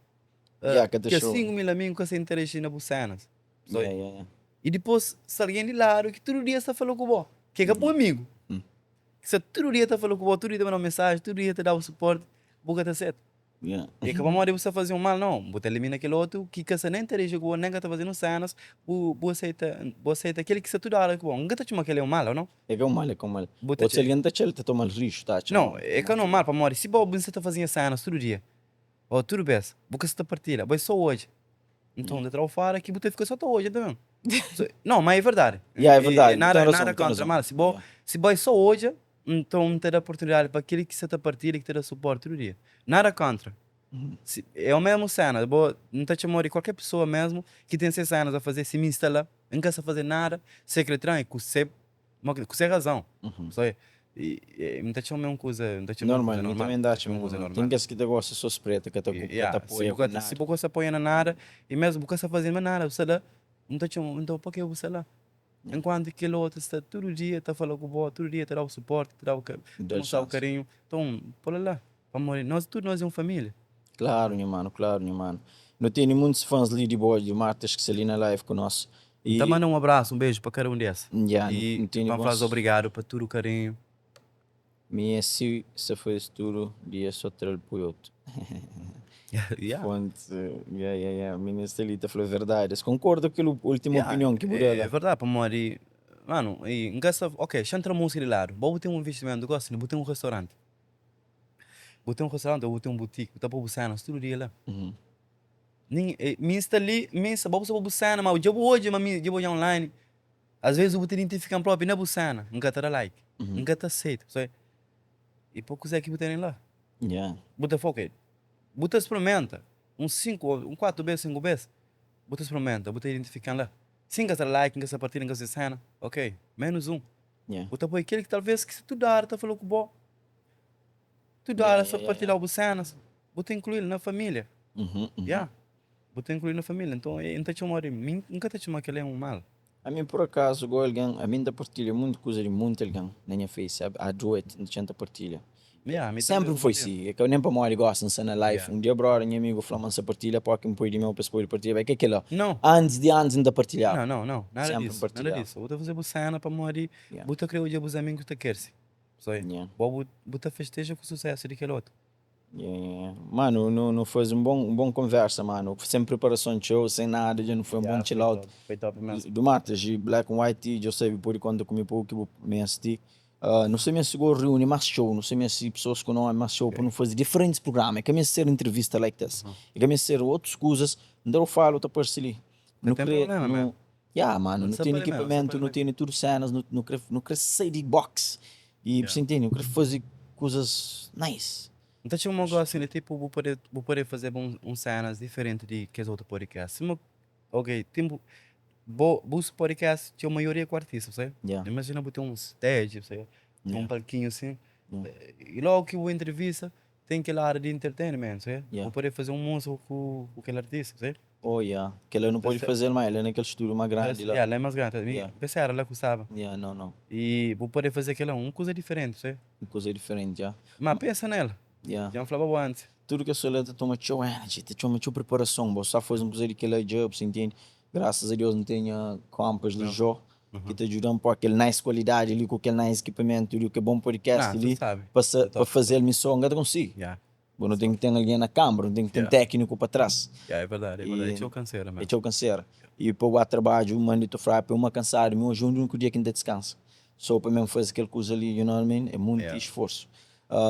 S1: Yeah, ka ta
S2: kes
S1: show.
S2: 5 mil amigos ka sa interagi na bu cenas.
S1: Yeah, yeah, yeah.
S2: E dipôs, sta algen di ladu ki tudu dia sta fala ku bo, ki é ka bu amigu, ki sta tudu dia ta fala ku bo, tudu dia ta manda-u mensaji, tudu dia ta da-u suporti, bu ka ta seta. É ka pamodi bu sta faze un mal, nau. Bu ta elimina kel otu ki ka sta nen ta reaji ku bo, nen ka ta faze nun sénas, bu bu aseita bu aseita kel ki sta tudu óra ku bo. N ka ta txoma kel-li un mal, ô nau?
S1: É ka un mal, é ka un mal. Otus algen ta txal, ta toma-l rixu, ta atxa.
S2: Nau, é ka normal, pamodi si bo bu sta ta faze nha sénas tudu dia, ô tudu bês, bu ka sta ta partilha, bo é sô odja. Nton, ta tra-u fora ki bu ta fika só ta odja tanbe. Nau, ma é verdadi.
S1: Ya, é verdadi.
S2: Nada,
S1: Ten razon,
S2: nada
S1: ten
S2: kontra,
S1: razon.
S2: ma si bo, si bo é só odja, nton N ta da oportunidadi pa kel ki sa ta partilha, ki ta da suporti tudu dia. Nada kontra. Si, é o mesmu sena, bo, N ta txomau di kualker pesoa mesmu ki ten se senas a faze, si mi N sta la, N ka sta faze nada, se kre tra-m, é ku se Ku se razão. Só é. N ta txoma é un kuza, N ta txoma
S1: Normal, mi tanbe N ta atxa un kuza normal. Ten kes ki ta gosta so spreta, ka ta ka ta apoia ku nada.
S2: Si bu ka sta apoia na nada, i mesmu bu ka sta faze nada, bu sta la, N ta txoma, nton pa ke bu sta la? Enkuantu kel otu sta tudu dia ta fala ku bo, tudu dia ta dau suporti, ta dau ta mostrau karinhu, nton pô-l la, pamodi nos tudu nos é un família.
S1: Klaru nha manu, klaru nha manu. Nu tene muntus fãs li di bo, di Martas ki sta li na live ku nos.
S2: N ta manda un abrasu, un beju pa kada un di es.
S1: Ya,
S2: I
S1: N tene
S2: pa N fla-s
S1: bons.
S2: obrigadu pa tudu karinhu.
S1: Mi é si sa faze tudu dia so tra-l pui otu.
S2: Ya.
S1: Fonte, ya, ya, ya. Mininu sta li ta fla verdadi. Es konkorda ku kel ultimu
S2: Ya,
S1: opinion ki bu da
S2: é
S1: la.
S2: verdadi pamodi, manu, i N ka sta, ok, xa N tra múzika di ladu. Bo bu ten un investimentu gosi, bu ten un restauranti. Bu ten un restauranti ô bu ten un butiki, bu ta poi bu sénas tudu dia la. Nin mi N sta li, mi N sta, bo bu sta pa bu séna, ma dja bu odja ma mi, dja bu odja online. Asves bu ta identifika-m propi na bu séna, N ka ta da like, N ka ta seita. Pasobra i pa kuzé ki bu tene la? Bu ta fla ok, bu ta sprimenta un 5 ô un 4 bes, 5 bes, bu ta sprimenta, bu ta identifika-m la. Si N ka sta da like, N ka sta partilha, N ka sta séna, ok, menus un. Bu ta poi kel ki talves ki sta tudu óra ta fla ku bo. Tudu óra sa partilha-u bu sénas, bu ta inklui-l na família. Ya, bu ta inklui-l na família. Nton, N ta txoma-u di mi, N ka ta txoma kel-la un mal.
S1: Ami pur akazu, go algen, ami N ta partilha monti kuza di monti algen na nha face, sabi? I do it, N txen ta partilha.
S2: Ya, ami
S1: Sénpri
S2: tanbê.
S1: N foi si, é ka nen pamodi gosi N sta na life. Un dia brother, nha amigu fla-m ma N sta partilha, pó ki N poi di meu pa es pode partilha, bai, ke kel-la?
S2: Nau.
S1: Antis di antis N ta partilhaba.
S2: Nau, nau, nau, nada
S1: Sénpri N
S2: disu, nada
S1: partilhaba.
S2: disu. Bu ta faze bu séna pamodi bu ta kre odja bus amigus ta kerse. Só
S1: Yeah.
S2: bo bu, bu ta festeja ku susesu di kel otu.
S1: Yeah, yeah, yeah. Mano, nu, nu faze un bon, un bon konversa, mano. Sen preparason txeu, sen nada, dja nu foi un bon
S2: Yeah, foi
S1: chill out.
S2: top, foi top mesmu.
S1: Du Matas i Black and White, dja sabe, pode konta ku mi pa u ki bu meste. Uh, nu sta meste go reuni más txeu, nu sta meste pesoas ku nomi más txeu pa nu faze diferentis prugrama. É ka meste ser entrevista like this. É ka meste ser otus kuzas. Nta eu falo, ta parse li.
S2: Ka
S1: Nu
S2: ten
S1: kre,
S2: problema
S1: nu,
S2: mesmu.
S1: Ya mano,
S2: Nu
S1: nu
S2: sta
S1: tene
S2: pa li mesmu, nu sta
S1: ekipamentu,
S2: pa li
S1: nu
S2: mesmu.
S1: tene tudu senas, nu nu kre nu kre sai di box i
S2: Yeah.
S1: bu intende, nu kre faze kuzas nice.
S2: N ta txoma gosi li tipo bu pode bu pode fazeba un un senas diferenti di kes otu podcast sima ok tempu bo bus podcast txeu maioria ku artista bu sabe
S1: Yeah.
S2: imajina bu ten un stage bu sabe un
S1: Yeah.
S2: palkinhu asin
S1: Yeah.
S2: i logu ki bu entrevista ten kel área di entertainment bu sabe
S1: Yeah.
S2: bu pode faze un múzika ku ku kel artista bu sabe.
S1: Oh yeah, kela nu pode fazel ma el é na kel studio ma grandi la.
S2: Yeah, la é mas grandi. Mi
S1: Yeah.
S2: pensa era la ku staba.
S1: Yeah, no, no.
S2: I bu pode faze kela un kuza diferenti, sabe?
S1: Un kuza diferenti, yeah.
S2: Ma pensa nel.
S1: Yeah.
S2: Dja N flaba bo antis.
S1: Tudu kes la ta toma txeu energy, ta txoma txeu preparason. Bo sa faze un kuza di kela dja, bu sa intende? Grasas a Deus N ten nha compas li Jó ki ta djuda-m pô kel nice kualidadi li ku kel nice ekipamentu li, ku kel bon podcast
S2: Nah,
S1: li
S2: tu sabe.
S1: pa sa pa fazel mi so N ka ta konsigi.
S2: Yeah.
S1: Bo nu ten ki ten algen na kanbra, nu ten ki ten tekniku pa tras.
S2: Ya, é verdadi, é verdadi. É txeu kansera mesmu.
S1: É txeu kansera. I pa bu ba trabadju, mandi tu fla, pa uma kansadu, mi oji é uniku dia ki N ta diskansa. So pa mesmu faze kel kuza li, you know what I mean? É munti isforsu.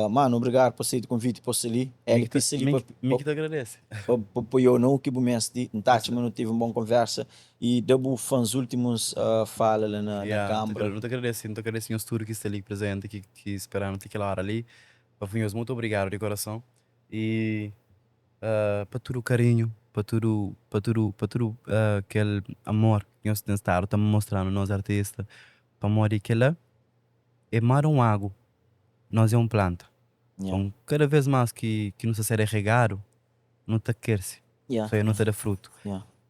S1: Manu, obrigadu pa aseita konviti pa sta li.
S2: LP sta li pa. Mi ki ta agradese.
S1: Pa apoiau na u ki bu meste. N ta atxa ma nu tevi un bon konversa. I da bu fans ultimus fala la na kanbra.
S2: Nu ta agradese, nu ta agradese nhos tudu ki sta li prezenti, ki spera-nu ti kel ora li. Pa nhos mutu obrigadu di korason i pa tudu karinhu, pa tudu pa tudu pa tudu kel amor ki nhos ten stadu ta mostra-nu nos artista, pamodi kela é mada un agu, nos é un planta, nton kada vez mas ki nu sta ser regadu nu ta kerse, so nu ta da frutu.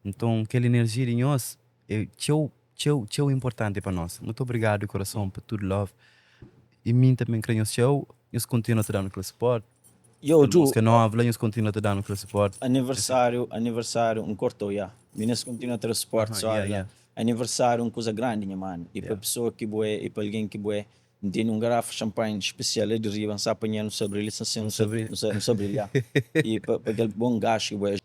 S2: Nton kel enerjia di nhos é txeu txeu txeu inportanti pa nos. Mutu obrigadu di korason pa tudu love i mi tanbe N kre nhos txeu, nhos kontinua ta da-nu kel suporti,
S1: Yo,
S2: kel
S1: du.
S2: múzika novu la nhos kontinua ta da-nu kel suporti.
S1: Aniversário, aniversário, N korta-u, ya. Minis kontinua ta da suporti, sorry la. Aniversário é un kuza grandi, nha manu. I pa pesoa ki bo é, i pa algen ki bo é. N tene un garafa xanpanhi spesial la di riba, N sa panha-l, N sa abri-l, i sin, N sa N sa abri-l, ya. I pa kel bon gaxu ki bo é.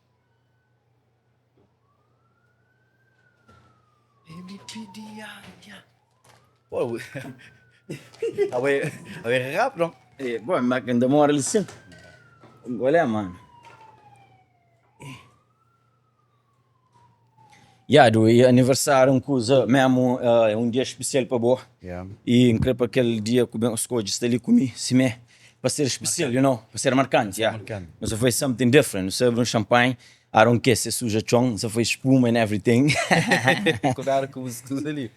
S1: Bom, ma N ta mora li sin. Olha, mano. Ya, du, e aniversário un kuza mesmo, é un dia espesial pa bo. E N kre pa kel dia ku ben skodje sta li ku mi, simé, pa ser espesial, you know, pa ser markanti, ya. Nu sa faze something different, nu sa abri un champanhe, I don't care se suja txon, nu sa faze spuma and everything.
S2: Kudadu ku bus kuza li.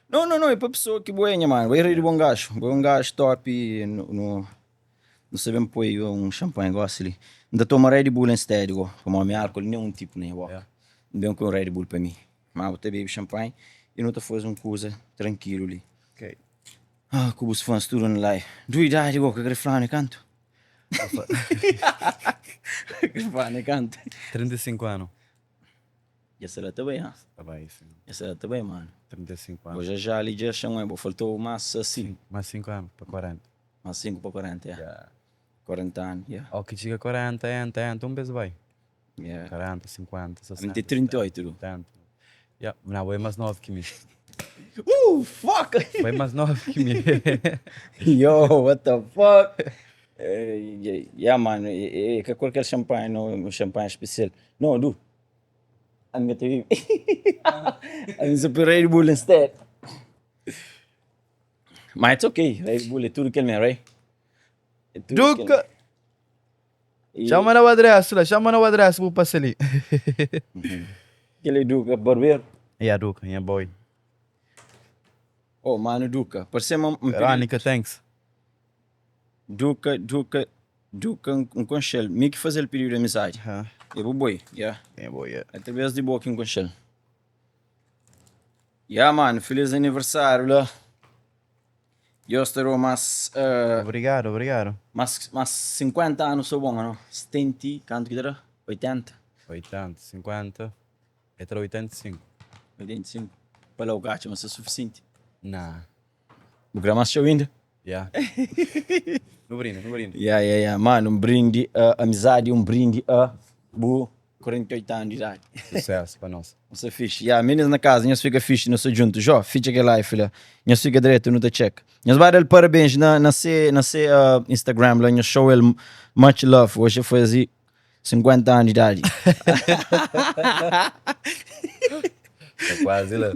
S1: No, no, no, é pa pesoa ki bo é, nha mano, bo é rei di bon gaxu, bo é un gaxu top, no. Nu sta ben poi un champanhe gosi li. N ta toma Red Bull instead go, pamodi mi álcool nen un tipu na nha boka. N ben ku un Red Bull pa mi. Ma bu ta bebe champanhe i nu ta faze un kuza trankilu li. Ah, ku bus fans tudu na live. Du idadi go, ka kre fla-nu é kantu? Ka kre fla-nu é kantu?
S2: 35 anu.
S1: Dja sta la ta bai, ha?
S2: Ta bai, sim.
S1: Dja sta la ta bai, mano.
S2: 35 anu.
S1: Bo já já li dja xan, bo faltou más 5.
S2: Más 5 anu pa 40.
S1: Más 5 pa 40, ya. Yeah. 40 anu, ya.
S2: Ó ki txiga 40, enta, enta, un bes bai.
S1: Yeah.
S2: 40, 50, 60.
S1: Mi ten 38, du.
S2: 70. Ya, na, bo é más novu ki mi.
S1: Fuck!
S2: Bo é más novu ki mi.
S1: Yo, what the fuck? Ya, mano, é ka kualker champanhe, no, un champanhe espesial. No, du. Ami ka ta bebe. Ami sa poi Red Bull instead. Ma it's ok, Red Bull é tudu kel mé, right? É tudu kel
S2: Duka! Txoma na bu adresu la, txoma na bu adresu bu pasa li.
S1: Kel é Duka barberu?
S2: Ya Duka, nha boy.
S1: Oh, manu Duka, parse ma N pidi.
S2: Veronica, thanks.
S1: Duka, Duka, Duka N konxe-l, mi ki faze-l pididu di amizadi. É bu boi, ya.
S2: É boi, ya.
S1: Através di bo ki N konxe-l. Ya, manu, feliz aniversáriu la. Deus ta da-u más.
S2: Obrigadu, obrigadu.
S1: Más, más 50 anu so bon, no? 70 i kantu ki ta da? 80?
S2: 80, 50, e ta da 85.
S1: 85. Pa la bu ka atxa ma sta sufisienti?
S2: Nah.
S1: Bu kre más txeu inda?
S2: Ya. Nu brinda, nu brinda.
S1: Ya, ya, ya. Manu, un brindi a amizadi, un brindi a bu 48 anu di idadi.
S2: Susesu pa nos.
S1: Nu sta fixi. Ya, minis na kaza, nhos fika fixi, nu sta djuntu. Jó, fitxa kel live la. Nhos fika dretu, nu ta txeka. Nhos ba da-l parabens na, na se, na se uh, Instagram la, nhos show el much love. Oji el faze 50 anu di idadi.
S2: Tá kuazi la.